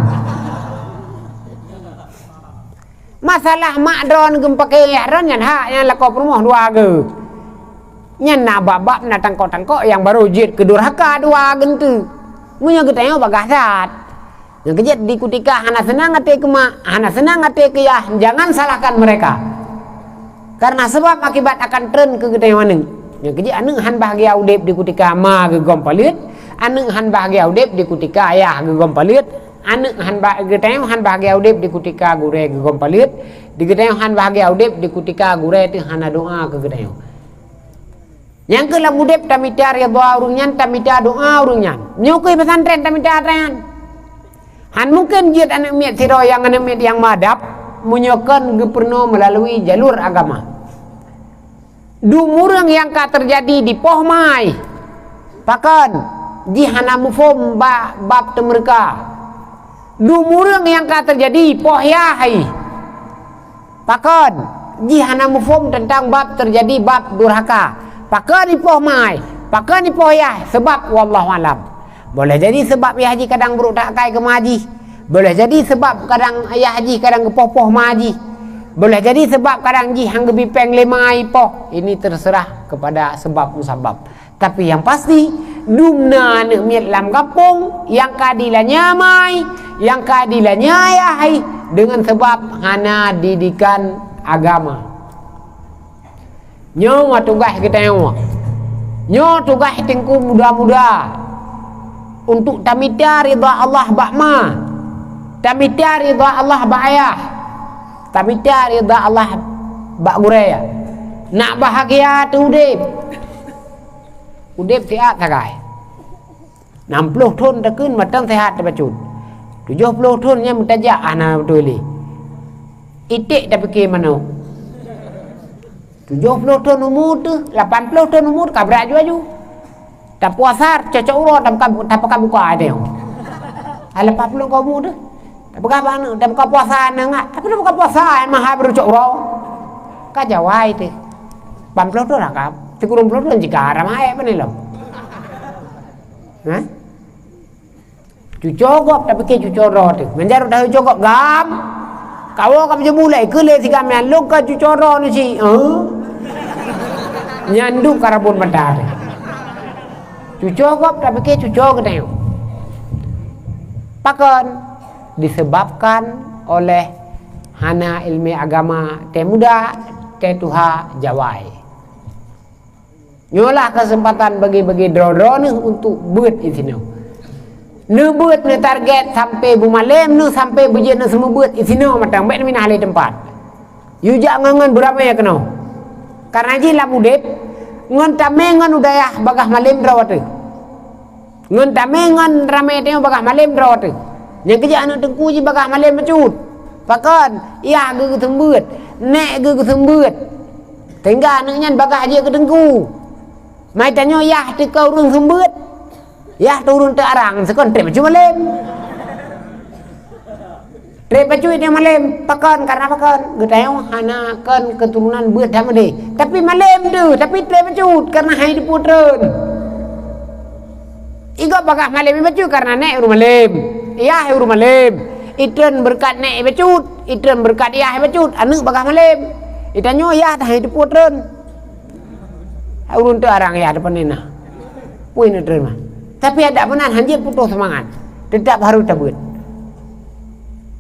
Masalah mak droen geumeupaké yah droen nyan hak nyan lakoe peurumoh dua geu. Nyan na bab-bab na tangkok-tangkok nyang barô jeuet keu durhaka dua geuntée. Meunyoe geutanyoe bagaih that. Nyang keu jeuet di kutika hana seunang até keu mak, hana seunang até keu yah, jangan salahkan mereka. Karena sebab akibat akan treun keu geutanyoe aneuëk. Nyang keu jeuet aneuëk han bahagia udeb di kutika ma geugom paleuet, aneuëk han bahagia udeb di kutika ayah geugom paleuet, aneuëk han ba-, geutanyoe han bahagia udeb di kutika gurée geugom paleuet, di geutanyoe han bahagia udeb di kutika gurée teuh hana doa keu geutanyoe. Nyang keu lam udeb tamita ridha ureuëng nyan, tamita doa ureuëng nyan. Nyoe keuh pesantren tamita atra nyan. Han mungken jeuet aneuëk miet sidroe nyang aneuëk miet nyang meudab meunyoe kon geupeurunoe meulalui jalur agama. Dum ureuëng nyang ka teujadi di poh mai, pakon jih hana muphom ba-, bab teumeureuka. Dum ureuëng nyang ka teujadi poh yah hai, pakon jih hana muphom teuntang bab teujadi bab durhaka. Pakon di poh mai, pakon di poh yah, seubab wallahu alam. Boleh jadi seubab yah jih kadang brok that akai keu ma jih. Boleh jadi seubab kadang yah jih kadang geupoh-poh ma jih. Boleh jadi seubab kadang jih han geubi péng lé ma ipoh. Ini terserah kepada sebab musabab. Tapi nyang pasti, dum na aneuëk miet lam gampông nyang ka dilanya ma, nyang ka dilanya yah hai deungon seubab hana didikan agama. Nyoe tugaih geutanyoe. Nyoe tugaih teungku muda-muda, untuk tamita ridha Allah bak ma, tamita ridha Allah bak ayah, tamita ridha Allah bak gurée. Nak bahagia teuh udeb. Udeb siat sagai. Nam ploh thon takheun mantong seuhat tabacut. Tujoh ploh thon nyan meutajak hana beutôi lé. Iték tapike manok. Tujoh ploh thon umu teuh, lapan ploh thon umu teuh ka brat aju-aju. Tapuasa cocok uroe, tapeugah, tapeugah buka ade. Lapan ploh ka umu teuh. Tapeugah bak aneuk, tabuka puasa aneuk ngak. Tapi tabuka puasa, eh, mah hai baru cok uroe. Ka jawai teuh. Lapan ploh thon lah ka. Sikureueng ploh thon jika ramai pane lom. Hah? Cuco gob, tapi ke cuco droe teuh. Manjaro dah cuco gob gam. Kawo ka meujeubu lé, keu lé sigam nyan, lôn ka cuco droe ni cit. Eh? Nyan duek ka rabon mata teuh. Cuco gob, tapi ke cuco geutanyoe. Pakon? Disebabkan oleh hana ilmu agama, teuh muda, teuh tuha jawai. Nyoe lah keuseumpatan bagi-bagi droe-droe neuh untuk beuet isinoe. Neubeuet neutarget sampai beumalem neuh, sampai beujeuet neuh seumeubeuet isinoe mantong, bék neuminah lé teumpat. Yue jak ngon-ngon beuramé keunoe. Kareuna jih lam udeb, ngon tamé ngon u dayah bagaih malem droe teuh. Ngon tamé ngon ramé tanyoe bagaih malem droe teuh. Nyang keujak aneuk teungku jih bagaih malem bacut. Pakon? Yah geuh geuseumeubeuet, nék geuh geuseumeubeuet. Sehingga aneuk nyan bagaih jeuet keu teungku. Mai tanyoe yah teuka ureuëng seumeubeuet. Yah teuh ureuëng teuarang, seukon treb bacut malem. Treb bacut nyang malem, pakon, karena pakon? Geutanyoe hana kon keuturonan beuet that meudeh. Tapi malem teuh, tapi treb bacut, karena hai teupeu treun. Igob bagaih malem bacut karena nék ureuëng malem, yah ureuëng malem. Itreun beureukat nék bacut, itreun beureukat yah bacut, aneuk bagaih malem. Itanyoe yah that hai teupeu treun. Ureuëng teuarang yah depan nina. Pui neutreun mah. Tapi adak meunan hanjeuet putôh seumangat. Tetap harôh tabeuet.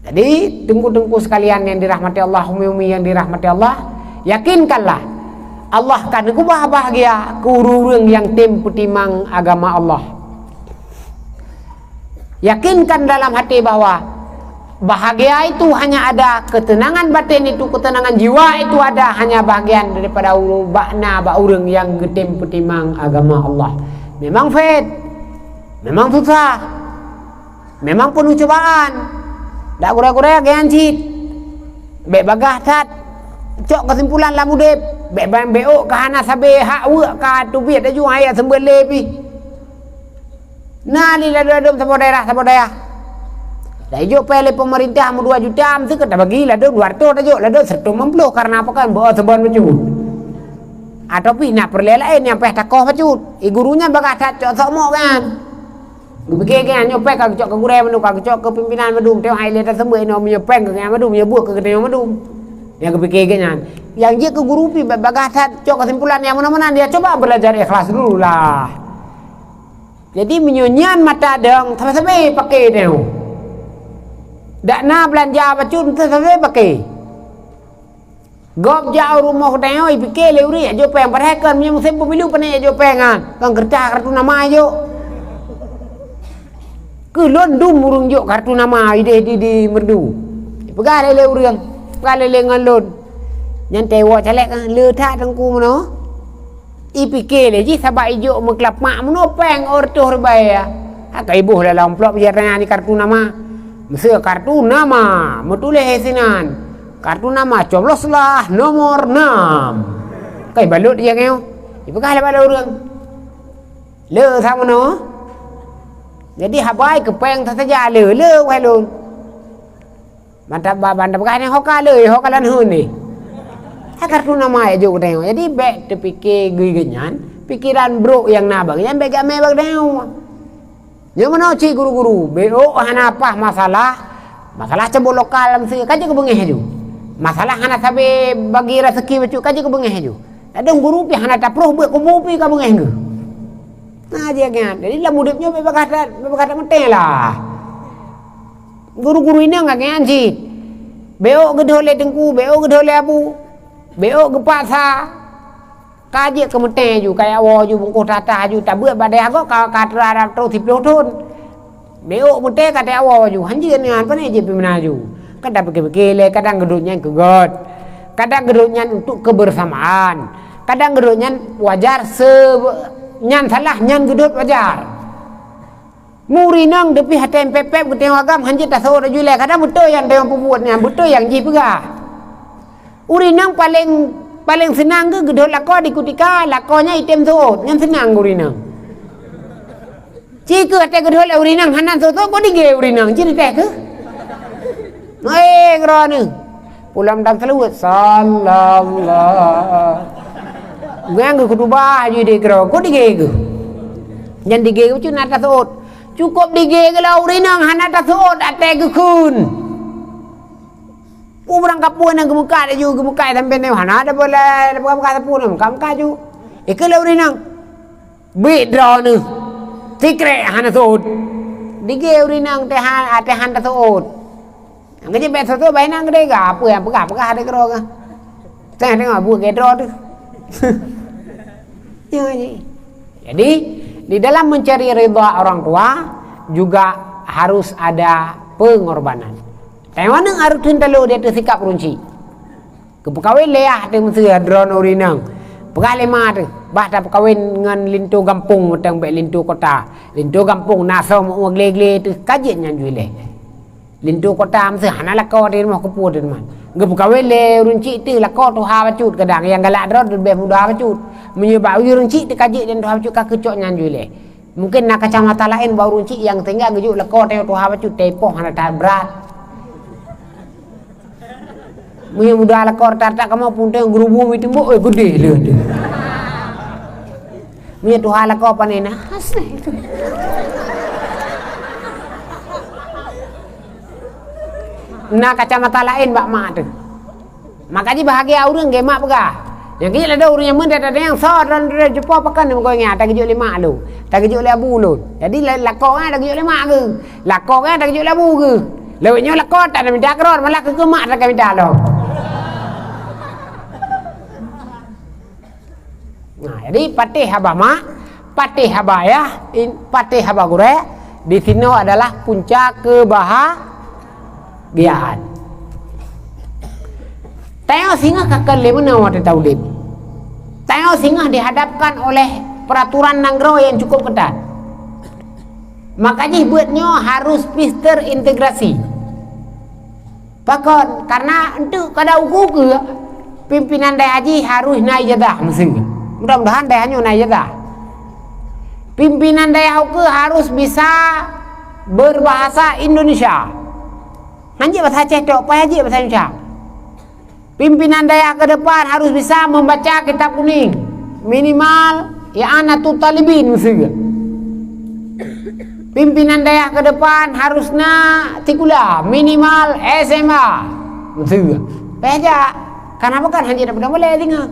Jadi, teungku-teungku sekalian yang dirahmati Allah, umi-umi yang dirahmati Allah, yakinkanlah, Allah ka neukeubah bahgia keu ureuëng-ureuëng nyang tem peutimang agama Allah. Yakinkan dalam hati bahwa bahagia itu hanya ada, ketenangan batin itu, ketenangan jiwa itu ada hanya bahagian daripada uru-, bak na bak ureuëng nyang geutem peutimang agama Allah. Memang phet, memang susah, memang penuh cobaan. Dak gurée-gurée lagée nyan cit. Bék bagaih that cok keusimpulan lam udeb. Bék ban bék ôk ka hana sabe hak weuek ka teubiet laju ayat seumeubeuet lé pih. Na lé ladôm-ladôm saboh daerah, saboh daerah. Dak ijok péng lé peumeurintah meudua juta, meusti ka tabagi ladôm dua ratus tajok, ladôm seratus lima puluh karena apa kan beu seubon bacut. Ataupun na peureulée laén nyang payah takoh bacut. I guru nyan bagaih that cok sok mok kan. Geupike geuh nyan nyoe péng ka geucok keu gurée mandum, ka geucok keu pimpinan mandum, teuh hai lé taseumeubeuet inoe meunyoe péng keu geuh nyan mandum, meunyoe buet keu geutanyoe mandum. Nyang geupike geuh nyan. Nyang jeuet keu guru pih bagaih that cok keusimpulan nyang meunan-meunan, ya coba belajar ikhlas dulu lah. Jadi meunyoe nyan mata dong, sabe-sabe pake tanyoe. Dak na beulanja bacut, sabe-sabe pake. Gob jak u rumoh tanyoe, ipike lé ureuëng jak jok péng, padahai kon meunyoe musém pemilu pane jak jok péng nyan, kon keureutah kartu nama jok. Keu lôn dum ureuëng jok kartu nama ideh di, di merdu. Ipeugah lé, lé ureuëng, peugah lé, lé ngon lôn. Nyan teuwoe caleg, le that teungku meunoe. Ipike lé jih sabab ijok meukeulapak meunoe péng reutôh ribèe ya. Haka iboh lam amplop jih tanya ni kartu nama. Meuseu kartu nama meutuléh sinan. Kartu nama cobloslah nomor enam. Kai balot jih ngeue. Ipeugah lé bak ureuëng. Le sa meunoe. Jadi habai keu péng saja le, le wai lôn. Mantap ba banda peugah ni hoka le, hoka lan hun ni. Hai kartu nama ya juk tengok. Jadi bék teupike geuh nyan, pikiran brok nyang na bak nyan bék gamé bak tengok. Nyoe meunoe cit guru-guru, bék hana pah masalah, masalah cabut lokal meusti ka jeuet keu beungéh aju. Masalah hana sabe bagi rezeki bacut ka jeuet keu beungéh aju. Ladôm guru pih hana taproh beuet kubu pih ka beungéh geuh. Nah, jih nyan. Jadi lam udeb nyoe bék bagaih that, bék bagaih that meuténg lah. Guru-guru inong ka nyan cit. Bék geudhoe lé teungku, bék geudhoe lé abu. Bék geupaksa. Ka jeuet keu meuténg ju, ka jak woe ju bungkôh tatah ju, tabeuet bak dayah gob ka, ka teurara trôh siploh thon. Bék meuténg ka jak woe ju, hanjeuet nyan, pane jeuet pih meunan ju. Kadang pike-pike lé, kadang geudhôt nyan keu göt. Kadang geudhôt nyan untuk kebersamaan. Kadang geudhôt nyan wajar se-, nyan salah, nyan geudhôt wajar. Meu ureuëng inong teupih até pép-pép geutanyoe agam hanjeuet taseuôt laju ilée, kadang beutôi nyang tanyoe peubuet nyan, beutôi nyang jih peugah. Ureuëng inong paleng Paleng seunang geuh geudhôt lakoe di kutika, lakoe nyan item seuôt, nyan seunang geuh ureueng inong. Ci keuh watèe geudhôt lé ureueng inong hana seuôt, kok digé ureueng inong, ci teuh keuh. Hei, keudroe neuh. Pulang dam seulaweuet, sallallahu. Nyan geuh khutubah aju di keudroe, kok digé geuh. Nyan digé geuh cuma taseuôt. Cukôp digé geuh lé ureueng inong hana taseuôt, watèe geukheun. Ureueng kapeue nyang geumeukat laju, geumeukat sampoe nyoe hana ada boleh, peugah-peugah sapeue nyoe, meukat-meukat ju. Ikeu lé ureueng inong. Bit droeneuh. Sikrek hana seuôt. Digé ureueng inong teuh han, teuh han taseuôt. Nyang keujieb bèk seuôt, bah inong geudeh gah, peue nyang peugah-peugah di keudroe gah. Teuh deungoe buet keu droe teuh. Ya, ji. Jadi, di dalam mencari ridha orang tua juga harus ada pengorbanan. Tanyoe aneuk harôh theun talo di ateueh sikap ureueng chik. Geupeukawen lé yah teuh meuseu droeneuh ureueng inong. Peugah lé ma teuh, bah tapeukawen ngon linto gampông mantong bèk linto kota. Linto gampông na soe meu glé-glé teuh ka jeuet nyan ju ilèe. Linto kota meuseu hana lakoe di rumoh keupeue teuh teuma. Geupeukawen lé ureueng chik teuh lakoe tuha bacut kadang nyang galak droe leubeh muda bacut. Meunyoe bak ureueng chik teuh ka jeuet dan tuha bacut ka keucok nyan ju ilèe. Mungken na kacamata laén bak ureueng chik nyang sehingga geujok lakoe tanyoe tuha bacut, teupoh hana that brat. Meunyoe muda lakoe that-that kamoe pun tanyoe geurubu meutumbok, eh, geudeh lé. Meunyoe tuha lakoe pane na, asai. Na kacamata laén bak mak teuh. Maka jih bahagia ureueng geuh mak peugah. Nyang keuneuk ladôm ureueng nyang meunan, ladôm nyang soe droe-droe jumpa pakon meugoe nyan, tageujok lé mak lôn, tageujok lé abu lôn. Jadi la-, lakoe nyan tageujok lé mak geuh. Lakoe nyan tageujok lé abu geuh. Lewat nyoe lakoe tak ada minta keudroe, malah keu mak tak ada minta lom. Nah, jadi patéh haba mak, patéh haba ayah, in-, patéh haba gurèe, di sinoe adalah punca keubahagiaan. Tanyoe singoh ka keu lé meunoe watèe taudép. Tanyoe singoh dihadapkan oleh peraturan nanggroe nyang cukup ketat. Maka jih beuet nyoe harus terintegrasi. Pakon? Karena untuk kada uku-uku, pimpinan dayah jih harus na ijazah meuseu. Mudah-mudahan dayah nyoe na ijazah. Pimpinan dayah uku harus bisa berbahasa Indonesia. Hanjeuet bahasa Aceh tok, payah jeuet bahasa Indonesia. Pimpinan dayah ke depan harus bisa membaca kitab kuning. Minimal I'anatut Talibin meuseu. Pimpinan dayah ke depan harus na sikula, minimal S M A. Meuseu. Payah jak. Kenapa kan hanya dapat boleh tinggal.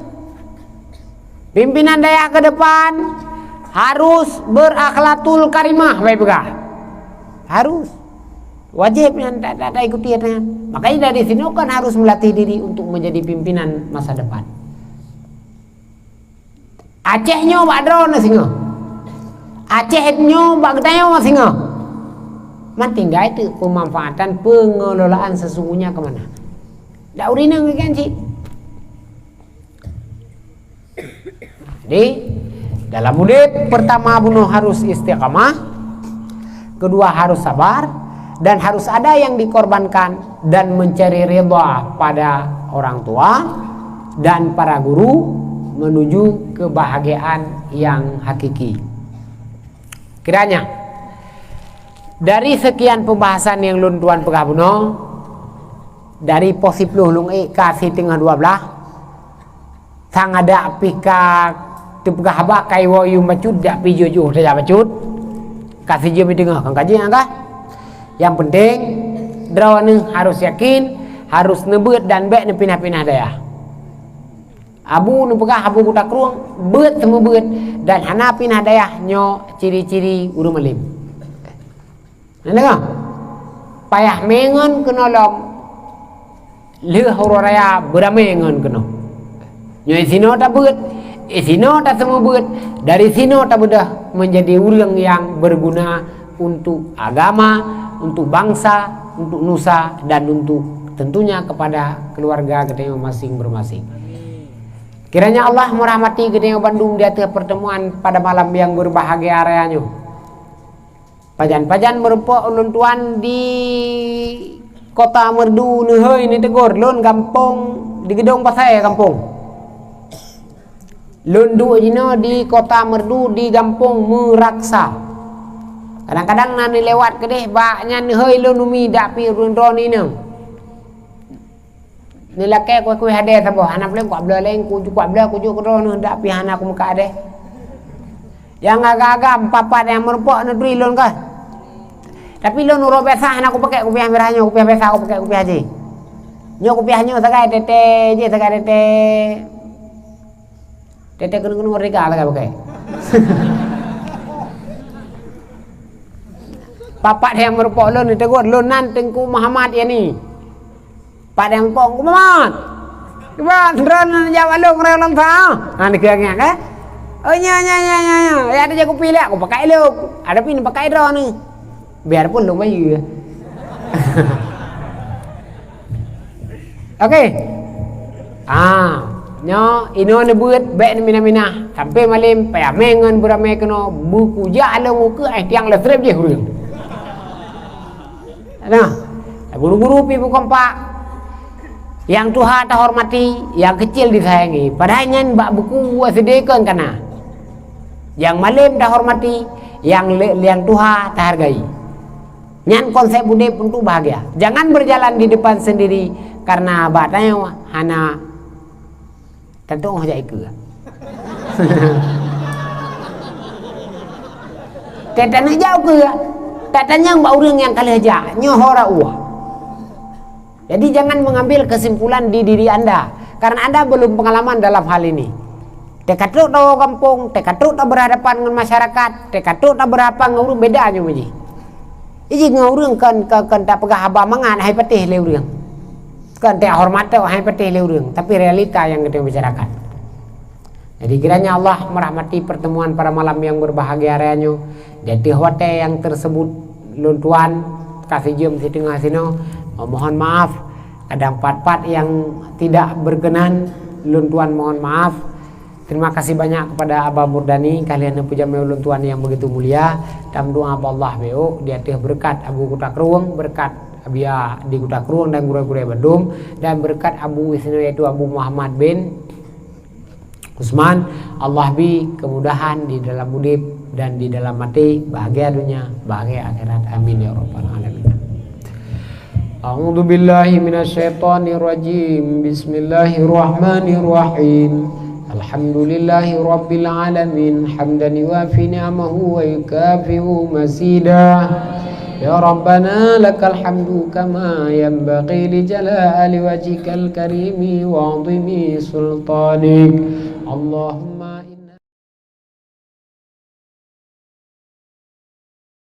Pimpinan dayah ke depan harus berakhlakul karimah, baik peugah. Harus. Wajib nyan ta-, ta-, taikuti nyan. Makanya dari sinoe kan harus melatih diri untuk menjadi pimpinan masa depan. Aceh nyoe bak droeneuh singoh. Aceh nyoe bak geutanyoe singoh. Man tinggai teuk pemanfaatan pengelolaan sesungguhnya ke mana. Dak ureueng inong kan cit. Jadi, dalam udép, pertama bunoe harus istiqamah, kedua harus sabar, dan harus ada yang dikorbankan dan mencari ridha pada orang tua dan para guru menuju kebahagiaan yang hakiki. Kiranya, dari sekian pembahasan nyang lôn tuan peugah bunoe, dari poh siploh lôn ék ka siteungoh dua blaih, sang adak pih ka teupeugah haba, ka iwoe yum bacut, dak pih jujur saja bacut. Ka sijeuem teungoh kan kaji angka. Nyang penting, droeneuh harus yakin, harus neubeuet dan bèk neupinah-pinah dayah. Abu neupeugah, Abu Kuta Krueng, beuet seumeubeuet dan hana pinah dayah nyoe ciri-ciri ureueng malém. Na deungoe? Payah mé ngon keunoe lom, lheueh uroe raya beuramé ngon keunoe. Nyoe sinoe tabeuet, eh, sinoe taseumeubeuet, dari sinoe tabeudôh menjadi ureueng nyang berguna untuk agama, untuk bangsa, untuk nusa, dan untuk tentunya kepada keluarga geutanyoe masing-masing. Kiranya Allah merahmati geutanyoe bandum di ateueh pertemuan pada malam yang berbahagia raya nyoe. Pajan-pajan meurumpok ulôn tuan di Kota Meureudu neuhôi neuteugor lôn gampông di Geudong Pasai gampông. Lôn duek jinoe di Kota Meureudu, di gampông Meuraksa. Kadang-kadang na neulewat keudeh bak nyan, "Hei lôn umi, dak pih ureueng droeneuh inong." Neulakée kueh-kueh adée saboh, hana puléng kuak bloe lé, ku kuak bloe kujok keu droeneuh, dak pih hana kumeukat adée. Nyang agam-agam, papat nyang meurumpok neuturi lôn kah. Tapi lôn uroe biasa hana kupakék kupiah mirah nyoe, kupiah biasa kupakék kupiah jih. Nyoe kupiah nyoe sagai tete jih, sagai tete. Tete keuneuk-keuneuk merdeka lagée pakai. Papat nyang meurumpok lôn ditegur, lôn nan Teungku Muhammad Yani. Pat nyang meurumpok, "Teungku Muhammad. Kiban, droeneuh jaweueb along raya lôn sa." Ha, dikeue ngiak, eh? "Oh, nya, nya, nya, nya, nya. Ya, ada jaku pilek, aku pakai lok. Ada pin pakai droeneuh." Biarpun lôn bayeue. Oke. Ah, nyoe inoe neubeuet bék neumina-mina. Sampai malem payah mé ngon beuramé keunoe beukujak lôn ukeue ai tiang leutrep jih ureueng. Nah, guru-guru pi bukon pak. Yang tuha tahormati, yang kecil disayangi. Padahai nyan bak buku S D kon kana. Yang malem tahormati, yang le-, yang tuha tahargai. Nyan konsep udép untuk bahagia. Jangan berjalan di depan sendiri, karena bak tanyoe hana tatu'oh jak ikeue. Teutanyoe jak ukeue, tatanyong bak ureueng nyang ka lheueh jak, nyoe ho rot ueh. Jadi, jangan mengambil kesimpulan di diri anda, karena anda belum pengalaman dalam hal ini. Teuka trok tawoe gampông, teuka trok taberhadapan ngon masyarakat, teuka trok taberhadapan ngon ureueng, beda nyoe jih. Jih ngon ureueng kon, kon, kon tapeugah haba mangat hai patéh lé ureueng. Kon tahoreumat hai patéh lé ureueng, tapi realita nyang geutanyoe bicarakan. Jadi, kiranya Allah merahmati pertemuan pada malam yang berbahagia raya nyoe. Di ateueh watée nyang tersebut lôn tuan ka sijeuem siteungoh sinoe, mohon maaf, kadang pat-pat nyang tidak berkenan, lôn tuan mohon maaf. Terima kasih banyak kepada Aba Murdani, kalian yang puja ulôn tuan yang begitu mulia. Dan doa bak Allah beu di ateueh berkat Abu Kuta Krueng, berkat Abia di Kuta Krueng dan gurée-gurée bandum, dan berkat Abu Wisnu yaitu Abu Muhammad bin Usman, Allah bi kemudahan di dalam udép dan di dalam maté, bahagia dunia, bahagia akhirat. Amin ya rabbal alamin. A'udzu billahi minasyaitonir rajim. Bismillahirrahmanirrahim. Alhamdulillahi rabbil alamin. Hamdan yuwafi ni'amahu wa yukafi'u mazida. Ya Rabbana lakal hamdu kama yanbaghi li jalali wajhikal karimi wa 'azimi sultanik. Allahumma